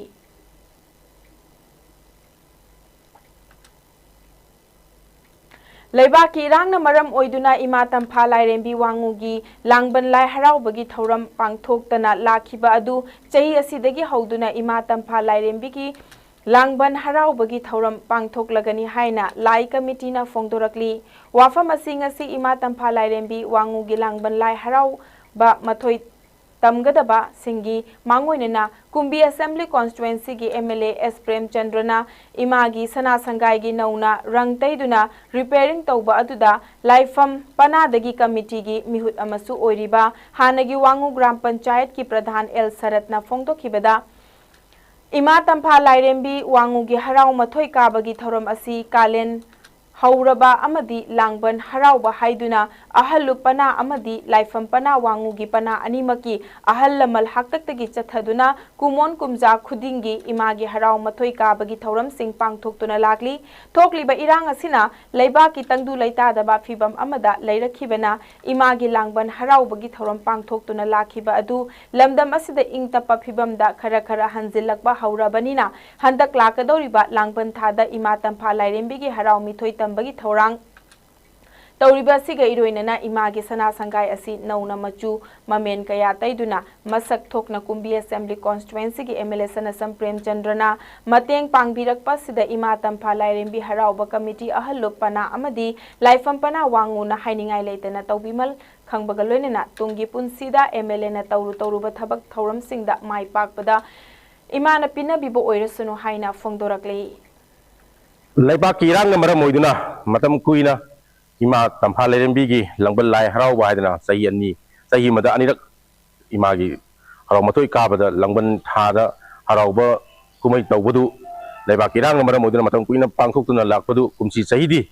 ꯂꯩꯕꯥꯛꯀꯤ ꯏꯔꯥꯡꯅ ꯃꯔꯝ ꯑꯣꯏꯗꯨꯅ ꯏꯃꯥ ꯇꯝꯐꯥ ꯂꯥꯏꯔꯦꯝꯕꯤ ꯋꯥꯉꯨꯒꯤ ꯂꯥꯡꯕꯟ ꯂꯥꯏ ꯍꯔꯥꯎꯕꯒꯤ ꯊꯧꯔꯝ ꯄꯥꯡꯊꯣꯛꯇꯅ ꯂꯥꯛꯈꯤꯕ ꯑꯗꯨ ꯆꯍꯤ ꯑꯁꯤꯗꯒꯤ ꯍꯧꯗꯨꯅ ꯏꯃꯥ ꯇꯝꯐꯥ ꯂꯥꯏꯔꯦꯝꯕꯤꯒꯤ ꯂꯥꯡꯕꯟ ꯍꯔꯥꯎꯕꯒꯤ ꯊꯧꯔꯝ ꯄꯥꯡꯊꯣꯛꯂꯒꯅꯤ ꯍꯥꯏꯅ ꯂꯥꯏ ꯀꯃꯤꯇꯤꯅ ꯐꯣꯡꯗꯣꯔꯛꯂꯤ꯫ ꯋꯥꯐꯝ ꯑꯁꯤ ꯉꯁꯤ ꯏꯃꯥ ꯇꯝꯐꯥ ꯂꯥꯏꯔꯦꯝꯕꯤ ꯋꯥꯉꯨꯒꯤ ꯂꯥꯡꯕꯟ ꯂꯥꯏ ꯍꯔꯥꯎꯕ ꯃꯊꯣꯏ ꯇꯝꯒꯗꯕꯁꯤꯡꯒꯤ ꯃꯥꯡꯑꯣꯏꯅꯅ ꯀꯨꯝꯕꯤ ꯑꯦꯁꯦꯝꯕ꯭ꯂꯤ ꯀꯣꯟꯁꯇꯤꯇ꯭ꯋꯦꯟꯁꯤꯒꯤ ꯑꯦꯝ ꯑꯦꯜ ꯑꯦ ꯑꯦꯁ ꯄ꯭ꯔꯦꯝꯆꯟꯗ꯭ꯔꯅ ꯏꯃꯥꯒꯤ ꯁꯅꯥ ꯁꯪꯒꯥꯏꯒꯤ ꯅꯧꯅ ꯔꯪ ꯇꯩꯗꯨꯅ ꯔꯤꯄꯦꯌꯔꯤꯡ ꯇꯧꯕ ꯑꯗꯨꯗ ꯂꯥꯏꯐꯝ ꯄꯅꯥꯗꯒꯤ ꯀꯃꯤꯇꯤꯒꯤ ꯃꯤꯍꯨꯠ ꯑꯃꯁꯨ ꯑꯣꯏꯔꯤꯕ ꯍꯥꯟꯅꯒꯤ ꯋꯥꯉꯨ ꯒ꯭ꯔꯥꯝ ꯄꯟꯆꯥꯌꯠꯀꯤ ꯄ꯭ꯔꯙꯥꯟ ꯑꯦꯜ ꯁꯔꯠꯅ ꯐꯣꯡꯗꯣꯛꯈꯤꯕꯗ, ꯏꯃꯥ ꯇꯝꯐꯥ ꯂꯥꯏꯔꯦꯝꯕꯤ ꯋꯥꯉꯨꯒꯤ ꯍꯔꯥꯎ ꯃꯊꯣꯏ ꯀꯥꯕꯒꯤ ꯊꯧꯔꯝ ꯑꯁꯤ ꯀꯥꯂꯦꯟ ꯍꯧꯔꯕ ꯑꯃꯗꯤ ꯂꯥꯡꯕꯟ ꯍꯔꯥꯎꯕ ꯍꯥꯏꯗꯨꯅ ꯑꯍꯜ ꯂꯨꯞ ꯄꯅꯥ ꯑꯃꯗꯤ ꯂꯥꯏꯐꯝ ꯄꯅꯥ ꯋꯥꯉꯨꯒꯤ ꯄꯅꯥ ꯑꯅꯤꯃꯛꯀꯤ ꯑꯍꯜ ꯂꯃꯟ ꯍꯥꯛꯇꯛꯇꯒꯤ ꯆꯠꯊꯗꯨꯅ ꯀꯨꯝꯑꯣꯟ ꯀꯨꯝꯖꯥ ꯈꯨꯗꯤꯡꯒꯤ ꯏꯃꯥꯒꯤ ꯍꯔꯥꯎ ꯃꯊꯣꯏ ꯀꯥꯕꯒꯤ ꯊꯧꯔꯝꯁꯤꯡ ꯄꯥꯡꯊꯣꯛꯇꯨꯅ ꯂꯥꯛꯂꯤ꯫ ꯊꯣꯛꯂꯤꯕ ꯏꯔꯥꯡ ꯑꯁꯤꯅ ꯂꯩꯕꯥꯛꯀꯤ ꯇꯪꯗꯨ ꯂꯩꯇꯥꯗꯕ ꯐꯤꯚꯝ ꯑꯃꯗ ꯂꯩꯔꯛꯈꯤꯕꯅ ꯏꯃꯥꯒꯤ ꯂꯥꯡꯕꯟ ꯍꯔꯥꯎꯕꯒꯤ ꯊꯧꯔꯝ ꯄꯥꯡꯊꯣꯛꯇꯨꯅ ꯂꯥꯛꯈꯤꯕ ꯑꯗꯨ ꯂꯝꯗꯝ ꯑꯁꯤꯗ ꯏꯪ ꯇꯞꯄ ꯐꯤꯚꯝꯗ ꯈꯔ ꯈꯔ ꯍꯟꯖꯤꯜꯂꯛꯄ ꯍꯧꯔꯕꯅꯤꯅ ꯍꯟꯗꯛ ꯂꯥꯛꯀꯗꯧꯔꯤꯕ ꯂꯥꯡꯕꯟ ꯊꯥꯗ ꯏꯃꯥ ꯇꯝꯐꯥ ꯂꯥꯏꯔꯦꯝꯕꯤꯒꯤ ꯍꯔꯥꯎ ꯃꯤꯊꯣꯏ ꯇꯝꯕꯒꯤ ꯊꯧꯔꯥꯡ ꯇꯧꯔꯤꯕ ꯑꯁꯤꯒ ꯏꯔꯣꯏꯅꯅ ꯏꯃꯥꯒꯤ ꯁꯅꯥ ꯁꯪꯒꯥꯏ ꯑꯁꯤ ꯅꯧꯅ ꯃꯆꯨ ꯃꯃꯦꯟ ꯀꯌꯥ ꯇꯩꯗꯨꯅ ꯃꯁꯛ ꯊꯣꯛꯅ ꯀꯨꯝꯕꯤ ꯑꯦꯁꯦꯝꯕ꯭ꯂꯤ ꯀꯣꯟꯁꯇꯤꯇ꯭ꯋꯦꯟꯁꯤꯒꯤ ꯑꯦꯝ ꯑꯦꯜ ꯑꯦ ꯁꯅꯁꯝ ꯄ꯭ꯔꯦꯝꯆꯟꯗ꯭ꯔꯅ ꯃꯇꯦꯡ ꯄꯥꯡꯕꯤꯔꯛꯄ ꯑꯁꯤꯗ ꯏꯃꯥ ꯇꯝꯐꯥ ꯂꯥꯏꯔꯦꯝꯕꯤ ꯍꯔꯥꯎꯕ ꯀꯃꯤꯇꯤ ꯑꯍꯜ ꯂꯨꯞ ꯄꯅꯥ ꯑꯃꯗꯤ ꯂꯥꯏꯐꯝ ꯄꯅꯥ ꯋꯥꯉꯨꯅ ꯍꯥꯏꯅꯤꯡꯉꯥꯏ ꯂꯩꯇꯅ ꯇꯧꯕꯤꯃꯜ ꯈꯪꯕꯒ ꯂꯣꯏꯅꯅ ꯇꯨꯡꯒꯤ ꯄꯨꯟꯁꯤꯗ ꯑꯦꯝ ꯑꯦꯜ ꯑꯦꯅ ꯇꯧꯔꯨ ꯇꯧꯔꯨꯕ ꯊꯕꯛ ꯊꯧꯔꯝꯁꯤꯡꯗ ꯃꯥꯏ ꯄꯥꯛꯄꯗ ꯏꯃꯥꯅ ꯄꯤꯅꯕꯤꯕ ꯑꯣꯏꯔꯁꯅꯨ ꯍꯥꯏꯅ ꯐꯣꯡꯗꯣꯔꯛꯂꯤ꯫ ꯂꯩꯕꯥꯛꯀꯤ ꯏꯔꯥꯡꯅ ꯃꯔꯝ ꯑꯣꯏꯗꯨꯅ ꯃꯇꯝ ꯀꯨꯏꯅ ꯏꯃꯥ ꯇꯝꯐꯥ ꯂꯩꯔꯦꯝꯕꯤꯒꯤ ꯂꯥꯡꯕꯟ ꯂꯥꯏ ꯍꯔꯥꯎꯕ ꯍꯥꯏꯗꯅ ꯆꯍꯤ ꯑꯅꯤ, ꯆꯍꯤ ꯑꯃꯗ ꯑꯅꯤꯔꯛ ꯏꯃꯥꯒꯤ ꯍꯔꯥꯎ ꯃꯇꯣꯏ ꯀꯥꯕꯗ ꯂꯥꯡꯕꯟ ꯊꯥꯗ ꯍꯔꯥꯎꯕ ꯀꯨꯝꯍꯩ ꯇꯧꯕꯗꯨ ꯂꯩꯕꯥꯛꯀꯤ ꯏꯔꯥꯡꯅ ꯃꯔꯝ ꯑꯣꯏꯗꯨꯅ ꯃꯇꯝ ꯀꯨꯏꯅ ꯄꯥꯡꯊꯣꯛꯇꯨꯅ ꯂꯥꯛꯄꯗꯨ ꯀꯨꯝꯁꯤ ꯆꯍꯤꯗꯤ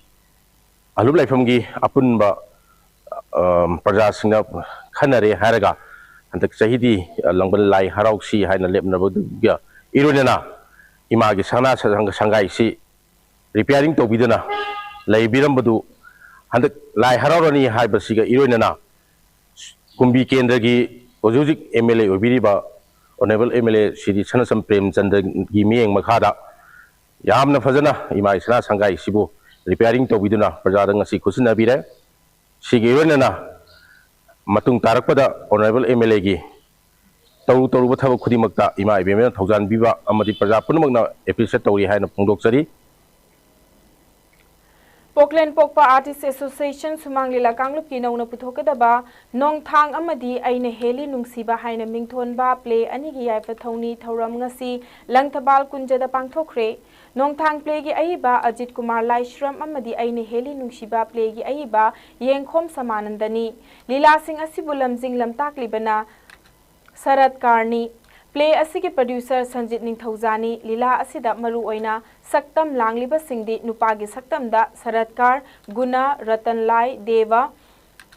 ꯑꯂꯨꯞ ꯂꯥꯏꯐꯝꯒꯤ ꯑꯄꯨꯟꯕ, ꯑ, ꯄ꯭ꯔꯖꯥꯁꯤꯡꯅ ꯈꯟꯅꯔꯦ ꯍꯥꯏꯔꯒ ꯍꯟꯗꯛ ꯆꯍꯤꯗꯤ ꯂꯥꯡꯕꯟ ꯂꯥꯏ ꯍꯔꯥꯎꯁꯤ ꯍꯥꯏꯅ ꯂꯦꯞꯅꯕꯗꯨꯒ ꯏꯔꯣꯏꯅꯅ ꯏꯃꯥꯒꯤ ꯁꯅꯥ ꯁꯪꯒꯥꯏꯁꯤ ꯔꯤꯄꯤꯌꯥꯔꯤꯡ ꯇꯧꯕꯤꯗꯨꯅ ꯂꯩꯕꯤꯔꯝꯕꯗꯨ ꯍꯟꯗꯛ ꯂꯥꯏ ꯍꯔꯥꯎꯔꯅꯤ ꯍꯥꯏꯕꯁꯤꯒ ꯏꯔꯣꯏꯅꯅ ꯀꯨꯝꯕꯤ ꯀꯦꯟꯗ꯭ꯔꯒꯤ ꯍꯧꯖꯤꯛ ꯍꯧꯖꯤꯛ ꯑꯦꯝ ꯑꯦꯜ ꯑꯦ ꯑꯣꯏꯕꯤꯔꯤꯕ honourable M L A Shri Sanasam ꯄ꯭ꯔꯦꯝꯆꯟꯗ꯭ꯔꯒꯤ ꯃꯤꯠꯌꯦꯡ ꯃꯈꯥꯗ ꯌꯥꯝꯅ ꯐꯖꯅ ꯏꯃꯥꯒꯤ ꯁꯅꯥ ꯁꯪꯒꯥꯏꯁꯤꯕꯨ ꯔꯤꯄꯤꯌꯥꯔꯤꯡ ꯇꯧꯕꯤꯗꯨꯅ ꯄ꯭ꯔꯖꯥꯗ ꯉꯁꯤ ꯈꯨꯠꯁꯤꯟꯅꯕꯤꯔꯦ꯫ ꯁꯤꯒꯤ ꯂꯣꯏꯅꯅ ꯃꯇꯨꯡ ꯇꯥꯔꯛꯄꯗ ꯑꯣꯅꯔꯦꯕꯜ ꯑꯦꯝ ꯑꯦꯜ ꯑꯦꯒꯤ ꯇꯧꯔꯨ ꯇꯧꯔꯨꯕ ꯊꯕꯛ ꯈꯨꯗꯤꯡꯃꯛꯇ ꯏꯃꯥ ꯏꯕꯦꯝꯃꯅ ꯊꯧꯖꯥꯟꯕꯤꯕ ꯑꯃꯗꯤ ꯄ꯭ꯔꯖꯥ ꯄꯨꯝꯅꯃꯛꯅ ꯑꯦꯄ꯭ꯔꯤꯁꯤꯌꯦꯠ ꯇꯧꯔꯤ ꯍꯥꯏꯅ ꯐꯣꯡꯗꯣꯛꯆꯔꯤ꯫ ꯄꯣꯛꯂꯦꯟ ꯄꯣꯛꯄ ꯑꯥꯔꯇꯤꯁ ꯑꯦꯁꯣꯁꯤꯌꯦꯁꯟ ꯁꯨꯃꯥꯡ ꯂꯤꯂꯥ ꯀꯥꯡꯂꯨꯞꯀꯤ ꯅꯧꯅ ꯄꯨꯊꯣꯛꯀꯗꯕ ꯅꯣꯡꯊꯥꯡ ꯑꯃꯗꯤ ꯑꯩꯅ ꯍꯦꯜꯂꯤ ꯅꯨꯡꯁꯤꯕ ꯍꯥꯏꯅ ꯃꯤꯡꯊꯣꯟꯕ ꯄ꯭ꯂꯦ ꯑꯅꯤꯒꯤ ꯌꯥꯏꯐ ꯊꯧꯅꯤ ꯊꯧꯔꯝ ꯉꯁꯤ ꯂꯪꯊꯕꯥꯜ ꯀꯨꯟꯖꯗ ꯄꯥꯡꯊꯣꯛꯈ꯭ꯔꯦ꯫ ꯅꯣꯡꯊꯥꯡ ꯄ꯭ꯂꯦꯒꯤ ꯑꯏꯕ ꯑꯖꯤꯠ ꯀꯨꯃꯥꯔ ꯂꯥꯏꯁ꯭ꯔꯝ ꯑꯃꯗꯤ ꯑꯩꯅ ꯍꯦꯜꯂꯤ ꯅꯨꯡꯁꯤꯕ ꯄ꯭ꯂꯦꯒꯤ ꯑꯏꯕ ꯌꯦꯡꯈꯣꯝ ꯁꯃꯥꯅꯟꯗꯅꯤ꯫ ꯂꯤꯂꯥꯁꯤꯡ ꯑꯁꯤꯕꯨ ꯂꯝꯖꯤꯡ ꯂꯝꯇꯥꯛꯂꯤꯕꯅ ꯁꯔꯠ ꯀꯥꯔꯅꯤ꯫ ꯄ꯭ꯂꯦ ꯑꯁꯤꯒꯤ ꯄ꯭ꯔꯗ꯭ꯌꯨꯁꯔ ꯁꯟꯖꯤꯠ ꯅꯤꯡꯊꯧꯖꯥꯅꯤ꯫ ꯂꯤꯂꯥ ꯑꯁꯤꯗ ꯃꯔꯨ ꯑꯣꯏꯅ ꯁꯛꯇꯝ ꯂꯥꯡꯂꯤꯕꯁꯤꯡꯗꯤ ꯅꯨꯄꯥꯒꯤ ꯁꯛꯇꯝꯗ ꯁꯔꯠ ꯀꯥꯔ, ꯒꯨꯅꯥ, ꯔꯇꯟ ꯂꯥꯏ, ꯗꯦꯕ,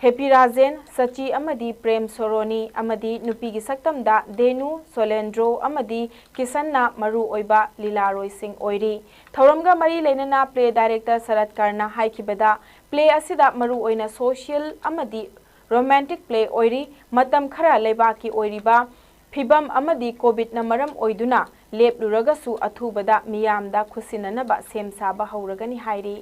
ꯍꯦꯄꯤ ꯔꯥꯖꯦꯟ, ꯁꯆꯤ ꯑꯃꯗꯤ ꯄ꯭ꯔꯦꯝ ꯁꯣꯔꯣꯅꯤ ꯑꯃꯗꯤ ꯅꯨꯄꯤꯒꯤ ꯁꯛꯇꯝꯗ ꯗꯦꯅꯨ, ꯁꯣꯂꯦꯟꯗ꯭ꯔꯣ ꯑꯃꯗꯤ ꯀꯤꯁꯟꯅ ꯃꯔꯨ ꯑꯣꯏꯕ ꯂꯤꯂꯥꯔꯣꯏꯁꯤꯡ ꯑꯣꯏꯔꯤ꯫ ꯊꯧꯔꯝꯒ ꯃꯔꯤ ꯂꯩꯅꯅ ꯄ꯭ꯂꯦ ꯗꯥꯏꯔꯦꯛꯇꯔ ꯁꯔꯠ ꯀꯥꯔꯅ ꯍꯥꯏꯈꯤꯕꯗ, ꯄ꯭ꯂꯦ ꯑꯁꯤꯗ ꯃꯔꯨ ꯑꯣꯏꯅ ꯁꯣꯁꯤꯌꯦꯜ ꯑꯃꯗꯤ ꯔꯣꯃꯥꯟꯇꯤꯛ ꯄ꯭ꯂꯦ ꯑꯣꯏꯔꯤ꯫ ꯃꯇꯝ ꯈꯔ ꯂꯩꯕꯥꯛꯀꯤ ꯑꯣꯏꯔꯤꯕ ꯐꯤꯚꯝ ꯑꯃꯗꯤ ꯀꯣꯚꯤꯗꯅ ꯃꯔꯝ ꯑꯣꯏꯗꯨꯅ ꯂꯦꯞꯂꯨꯔꯒꯁꯨ ꯑꯊꯨꯕꯗ ꯃꯤꯌꯥꯝꯗ ꯈꯨꯠꯁꯤꯟꯅꯅꯕ ꯁꯦꯝ ꯁꯥꯕ ꯍꯧꯔꯒꯅꯤ ꯍꯥꯏꯔꯤ꯫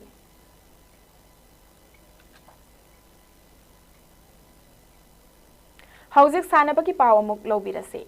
ꯍꯧꯖꯤꯛ ꯁꯥꯟꯅꯕꯒꯤ ꯄꯥꯎ ꯑꯃꯨꯛ ꯂꯧꯕꯤꯔꯁꯤ꯫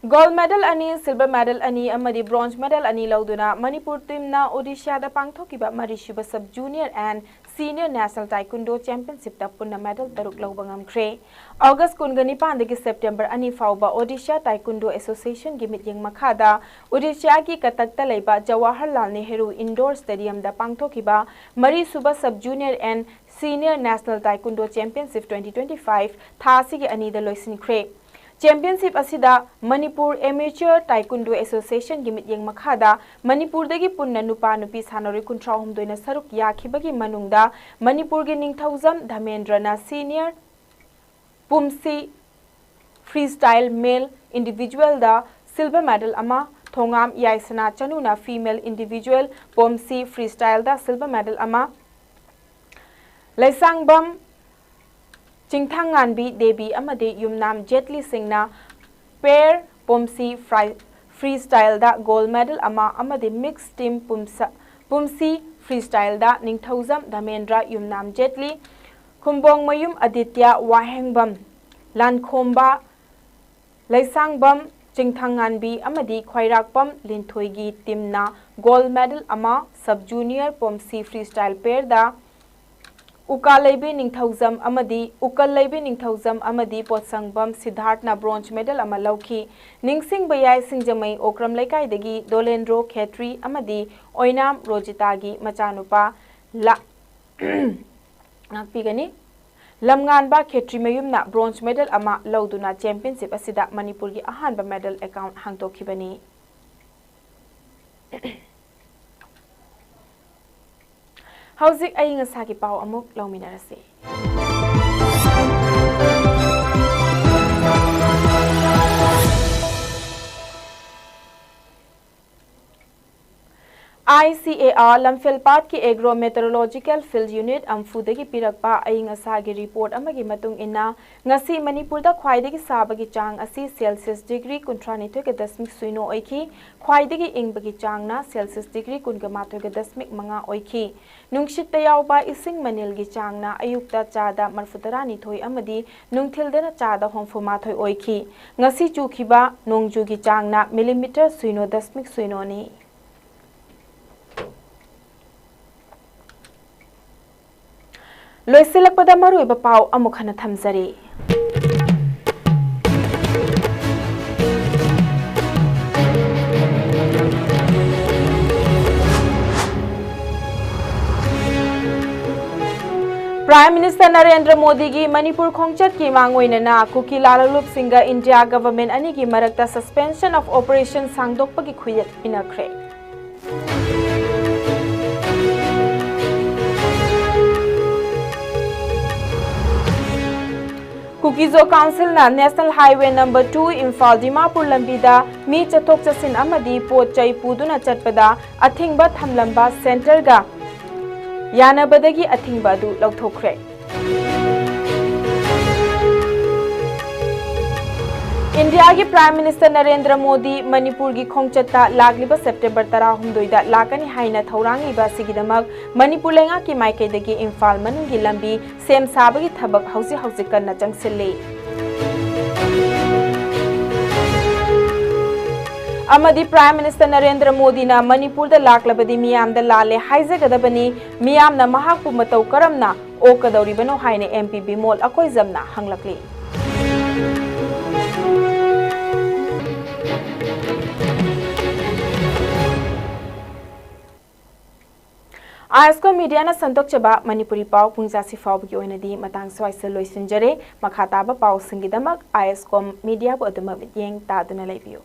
ꯒꯣꯜꯗ ꯃꯦꯗꯜ ꯑꯅꯤ, ꯁꯤꯜꯚꯔ ꯃꯦꯗꯜ ꯑꯅꯤ ꯑꯃꯗꯤ ꯕ꯭ꯔꯣꯟꯖ ꯃꯦꯗꯜ ꯑꯅꯤ ꯂꯧꯗꯨꯅ ꯃꯅꯤꯄꯨꯔ ꯇꯤꯝꯅ ꯑꯣꯗꯤꯁꯥꯗ ꯄꯥꯡꯊꯣꯛꯈꯤꯕ ꯃꯔꯤꯁꯨꯕ sub junior and Senior National Taekwondo Championshipꯇ ꯄꯨꯟꯅ medal ꯇꯔꯨꯛ ꯂꯧꯕ ꯉꯝꯈ꯭ꯔꯦ꯫ ꯑꯣꯒꯁ ꯀꯨꯟꯒ ꯅꯤꯄꯥꯟꯗꯒꯤ ꯁꯦꯞꯇꯦꯝꯕꯔ ꯑꯅꯤ ꯐꯥꯎꯕ Odisha Taekwondo Associationꯒꯤ ꯃꯤꯠꯌꯦꯡ ꯃꯈꯥꯗ Odishaꯒꯤ ꯀꯇꯛꯇ ꯂꯩꯕ ꯖꯋꯥꯍꯔꯂꯥꯜ ꯅꯦꯍꯔꯨ Indoor Stadiumꯗ ꯄꯥꯡꯊꯣꯛꯈꯤꯕ ꯃꯔꯤꯁꯨꯕ Sub Junior and Senior National Taekwondo Championship twenty twenty-five ꯊꯥ ꯑꯁꯤꯒꯤ ꯑꯅꯤꯗ ꯂꯣꯏꯁꯤꯟꯈ꯭ꯔꯦ꯫ Championship ꯑꯁꯤꯗ ꯃꯅꯤꯄꯨꯔ Amateur Taekwondo Associationꯒꯤ ꯃꯤꯠꯌꯦꯡ ꯃꯈꯥꯗ ꯃꯅꯤꯄꯨꯔꯗꯒꯤ ꯄꯨꯟꯅ ꯅꯨꯄꯥ ꯅꯨꯄꯤ ꯁꯥꯟꯅꯔꯣꯏ ꯀꯨꯟꯊ꯭ꯔꯥ ꯍꯨꯝꯗꯣꯏꯅ ꯁꯔꯨꯛ ꯌꯥꯈꯤꯕꯒꯤ ꯃꯅꯨꯡꯗ ꯃꯅꯤꯄꯨꯔꯒꯤ ꯅꯤꯡꯊꯧꯖꯝ ꯙꯃꯦꯟꯗ꯭ꯔꯅ Senior ꯄꯨꯝꯁꯤ Freestyle Male Individualꯗ silver medal ꯑꯃ, ꯊꯣꯉꯥꯝ ꯌꯥꯏꯁꯅꯥ ꯆꯅꯨꯅ Female Individual ꯄꯨꯝꯁꯤ Freestyleꯗ silver medal ꯑꯃ, ꯂꯩꯁꯥꯡꯕꯝ ꯆꯤꯡꯊꯥꯉꯥꯟꯕꯤ ꯗꯦꯕꯤ ꯑꯃꯗꯤ ꯌꯨꯝꯅꯥꯝ ꯖꯦꯠꯂꯤ ꯁꯤꯡꯅ Pair ꯄꯨꯝꯁꯤ Free- Freestyleꯗ gold medal ꯑꯃ ꯑꯃꯗꯤ Mixed Team ꯄꯨꯝꯁ- ꯄꯨꯝꯁꯤ Freestyleꯗ ꯅꯤꯡꯊꯧꯖꯝ ꯙꯃꯦꯟꯗ꯭ꯔ, ꯌꯨꯝꯅꯥꯝ ꯖꯦꯠꯂꯤ, ꯈꯨꯝꯕꯣꯡꯃꯌꯨꯝ ꯑꯗꯤꯇ꯭ꯌ, ꯋꯥꯍꯦꯡꯕꯝ ꯂꯥꯟꯈꯣꯝꯕ, ꯂꯩꯁꯥꯡꯕꯝ ꯆꯤꯡꯊꯥꯉꯥꯟꯕꯤ ꯑꯃꯗꯤ ꯈ꯭ꯋꯥꯏꯔꯥꯛꯄꯝ ꯂꯤꯟꯊꯣꯏꯒꯤ teamꯅ gold medal ꯑꯃ, Sub Junior ꯄꯨꯝꯁꯤ Freestyle Pairꯗ ꯎꯀꯥꯂꯩꯕꯤ ꯅꯤꯡꯊꯧꯖꯝ ꯑꯃꯗꯤ ꯎꯀꯜꯂꯩꯕꯤ ꯅꯤꯡꯊꯧꯖꯝ ꯑꯃꯗꯤ ꯄꯣꯠꯁꯪꯕꯝ ꯁꯤꯗꯥꯔꯊꯅ bronze medal ꯑꯃ ꯂꯧꯈꯤ꯫ ꯅꯤꯡꯁꯤꯡꯕ ꯌꯥꯏ, ꯁꯤꯡꯖꯃꯩ ꯑꯣꯀ꯭ꯔꯝ ꯂꯩꯀꯥꯏꯗꯒꯤ ꯗꯣꯂꯦꯟꯗ꯭ꯔꯣ ꯈꯦꯇ꯭ꯔꯤ ꯑꯃꯗꯤ ꯑꯣꯏꯅꯥꯝ ꯔꯣꯖꯤꯇꯥꯒꯤ ꯃꯆꯥꯅꯨꯄꯥ ꯂꯥ- ꯉꯥꯛꯄꯤꯒꯅꯤ꯫ ꯂꯝꯉꯥꯟꯕ ꯈꯦꯇ꯭ꯔꯤꯃꯌꯨꯝꯅ bronze medal ꯑꯃ ꯂꯧꯗꯨꯅ championship ꯑꯁꯤꯗ ꯃꯅꯤꯄꯨꯔꯒꯤ ꯑꯍꯥꯟꯕ medal account ꯍꯥꯡꯗꯣꯛꯈꯤꯕꯅꯤ꯫ ꯍꯧꯖꯤꯛ ꯑꯏꯪ ꯑꯁꯥꯒꯤ ꯄꯥꯎ ꯑꯃꯨꯛ ꯂꯧꯃꯤꯟꯅꯔꯁꯤ꯫ I C A R ꯂꯝꯐꯦꯜꯄꯥꯠꯀꯤ Agro Meteorological Field Unit ꯑꯝꯐꯨꯗꯒꯤ ꯄꯤꯔꯛꯄ ꯑꯏꯪ ꯑꯁꯥꯒꯤ report ꯑꯃꯒꯤ ꯃꯇꯨꯡ ꯏꯟꯅ, ꯉꯁꯤ ꯃꯅꯤꯄꯨꯔꯗ ꯈ꯭ꯋꯥꯏꯗꯒꯤ ꯁꯥꯕꯒꯤ ꯆꯥꯡ ꯑꯁꯤ Celsius degree ꯀꯨꯟꯊ꯭ꯔꯥ ꯅꯤꯊꯣꯏꯒ ꯗꯁꯃꯤꯛ ꯁꯤꯅꯣ ꯑꯣꯏꯈꯤ꯫ ꯈ꯭ꯋꯥꯏꯗꯒꯤ ꯏꯪꯕꯒꯤ ꯆꯥꯡꯅ Celsius degree ꯀꯨꯟꯒ ꯃꯥꯊꯣꯏꯒ ꯗꯁꯃꯤꯛ ꯃꯉꯥ ꯑꯣꯏꯈꯤ꯫ ꯅꯨꯡꯁꯤꯠꯇ ꯌꯥꯎꯕ ꯏꯁꯤꯡ ꯃꯅꯤꯜꯒꯤ ꯆꯥꯡꯅ ꯑꯌꯨꯛꯇ ꯆꯥꯗ ꯃꯔꯐꯨ ꯇꯔꯥꯅꯤꯊꯣꯏ ꯑꯃꯗꯤ ꯅꯨꯡꯊꯤꯜꯗꯅ ꯆꯥꯗ ꯍꯨꯝꯐꯨ ꯃꯥꯊꯣꯏ ꯑꯣꯏꯈꯤ꯫ ꯉꯁꯤ ꯆꯨꯈꯤꯕ ꯅꯣꯡꯖꯨꯒꯤ ꯆꯥꯡꯅ millimeter ꯁꯤꯅꯣ ꯗꯁꯃꯤꯛ ꯁꯤꯅꯣꯅꯤ꯫ ꯂꯣꯏꯁꯤꯜꯂꯛꯄꯗ ꯃꯔꯨꯑꯣꯏꯕ ꯄꯥꯎ ꯑꯃꯨꯛ ꯍꯟꯅ ꯊꯝꯖꯔꯤ꯫ Prime Minister ꯅꯔꯦꯟꯗ꯭ꯔ ꯃꯣꯗꯤꯒꯤ ꯃꯅꯤꯄꯨꯔ ꯈꯣꯡꯆꯠꯀꯤ ꯃꯥꯡꯑꯣꯏꯅꯅ ꯀꯨꯀꯤ ꯂꯥꯜꯂꯣꯂꯨꯞꯁꯤꯡꯒ India government ꯑꯅꯤꯒꯤ ꯃꯔꯛꯇ suspension of operation ꯁꯥꯡꯗꯣꯛꯄꯒꯤ ꯈꯨꯌꯦꯛ ꯄꯤꯅꯈ꯭ꯔꯦ꯫ ꯀꯨꯀꯤꯖꯣ ꯀꯥꯎꯟꯁꯤꯜꯅ National Highway number two Imphal Dimapur ꯂꯝꯕꯤꯗ ꯃꯤ ꯆꯠꯊꯣꯛ ꯆꯠꯁꯤꯟ ꯑꯃꯗꯤ ꯄꯣꯠ ꯆꯩ ꯄꯨꯗꯨꯅ ꯆꯠꯄꯗ ꯑꯊꯤꯡꯕ ꯊꯝꯂꯝꯕ centreꯒ ꯌꯥꯅꯕꯗꯒꯤ ꯑꯊꯤꯡꯕ ꯑꯗꯨ ꯂꯧꯊꯣꯛꯈ꯭ꯔꯦ꯫ ꯏꯟꯗꯤꯌꯥꯒꯤ Prime Minister ꯅꯔꯦꯟꯗ꯭ꯔ ꯃꯣꯗꯤ ꯃꯅꯤꯄꯨꯔꯒꯤ ꯈꯣꯡꯆꯠꯇ ꯂꯥꯛꯂꯤꯕ September ꯇꯔꯥꯍꯨꯝꯗꯣꯏꯗ ꯂꯥꯛꯀꯅꯤ ꯍꯥꯏꯅ ꯊꯧꯔꯥꯡꯂꯤꯕ ꯑꯁꯤꯒꯤꯗꯃꯛ ꯃꯅꯤꯄꯨꯔ ꯂꯩꯉꯥꯛꯀꯤ ꯃꯥꯏꯀꯩꯗꯒꯤ ꯏꯝꯐꯥꯜ ꯃꯅꯨꯡꯒꯤ ꯂꯝꯕꯤ ꯁꯦꯝ ꯁꯥꯕꯒꯤ ꯊꯕꯛ ꯍꯧꯖꯤꯛ ꯍꯧꯖꯤꯛ ꯀꯟꯅ ꯆꯪꯁꯤꯜꯂꯤ꯫ ꯑꯃꯗꯤ Prime Minister ꯅꯔꯦꯟꯗ꯭ꯔ ꯃꯣꯗꯤꯅ ꯃꯅꯤꯄꯨꯔꯗ ꯂꯥꯛꯂꯕꯗꯤ ꯃꯤꯌꯥꯝꯗ ꯂꯥꯜꯂꯦ ꯍꯥꯏꯖꯒꯗꯕꯅꯤ, ꯃꯤꯌꯥꯝꯅ ꯃꯍꯥꯛꯄꯨ ꯃꯇꯧ ꯀꯔꯝꯅ ꯑꯣꯛꯀꯗꯧꯔꯤꯕꯅꯣ ꯍꯥꯏꯅ M P ꯕꯤꯃꯣꯜ ꯑꯀꯣꯏꯖꯝꯅ ꯍꯪꯂꯛꯂꯤ꯫ ꯑꯥꯏ ꯑꯦꯁ ꯀꯣꯝ ꯃꯤꯗꯤꯌꯥꯅ ꯁꯟꯗꯣꯛꯆꯕ ꯃꯅꯤꯄꯨꯔꯤ ꯄꯥꯎ ꯄꯨꯡꯖꯥꯁꯤ ꯐꯥꯎꯕꯒꯤ ꯑꯣꯏꯅꯗꯤ ꯃꯇꯥꯡ ꯁ꯭ꯋꯥꯏꯁꯤꯗ ꯂꯣꯏꯁꯤꯟꯖꯔꯦ꯫ ꯃꯈꯥ ꯇꯥꯕ ꯄꯥꯎꯁꯤꯡꯒꯤꯗꯃꯛ ꯑꯥꯏ ꯑꯦꯁ ꯀꯣꯝ ꯃꯤꯗꯤꯌꯥꯕꯨ ꯑꯗꯨꯝꯃꯛ ꯃꯤꯠꯌꯦꯡ ꯇꯥꯗꯨꯅ ꯂꯩꯕꯤꯌꯨ꯫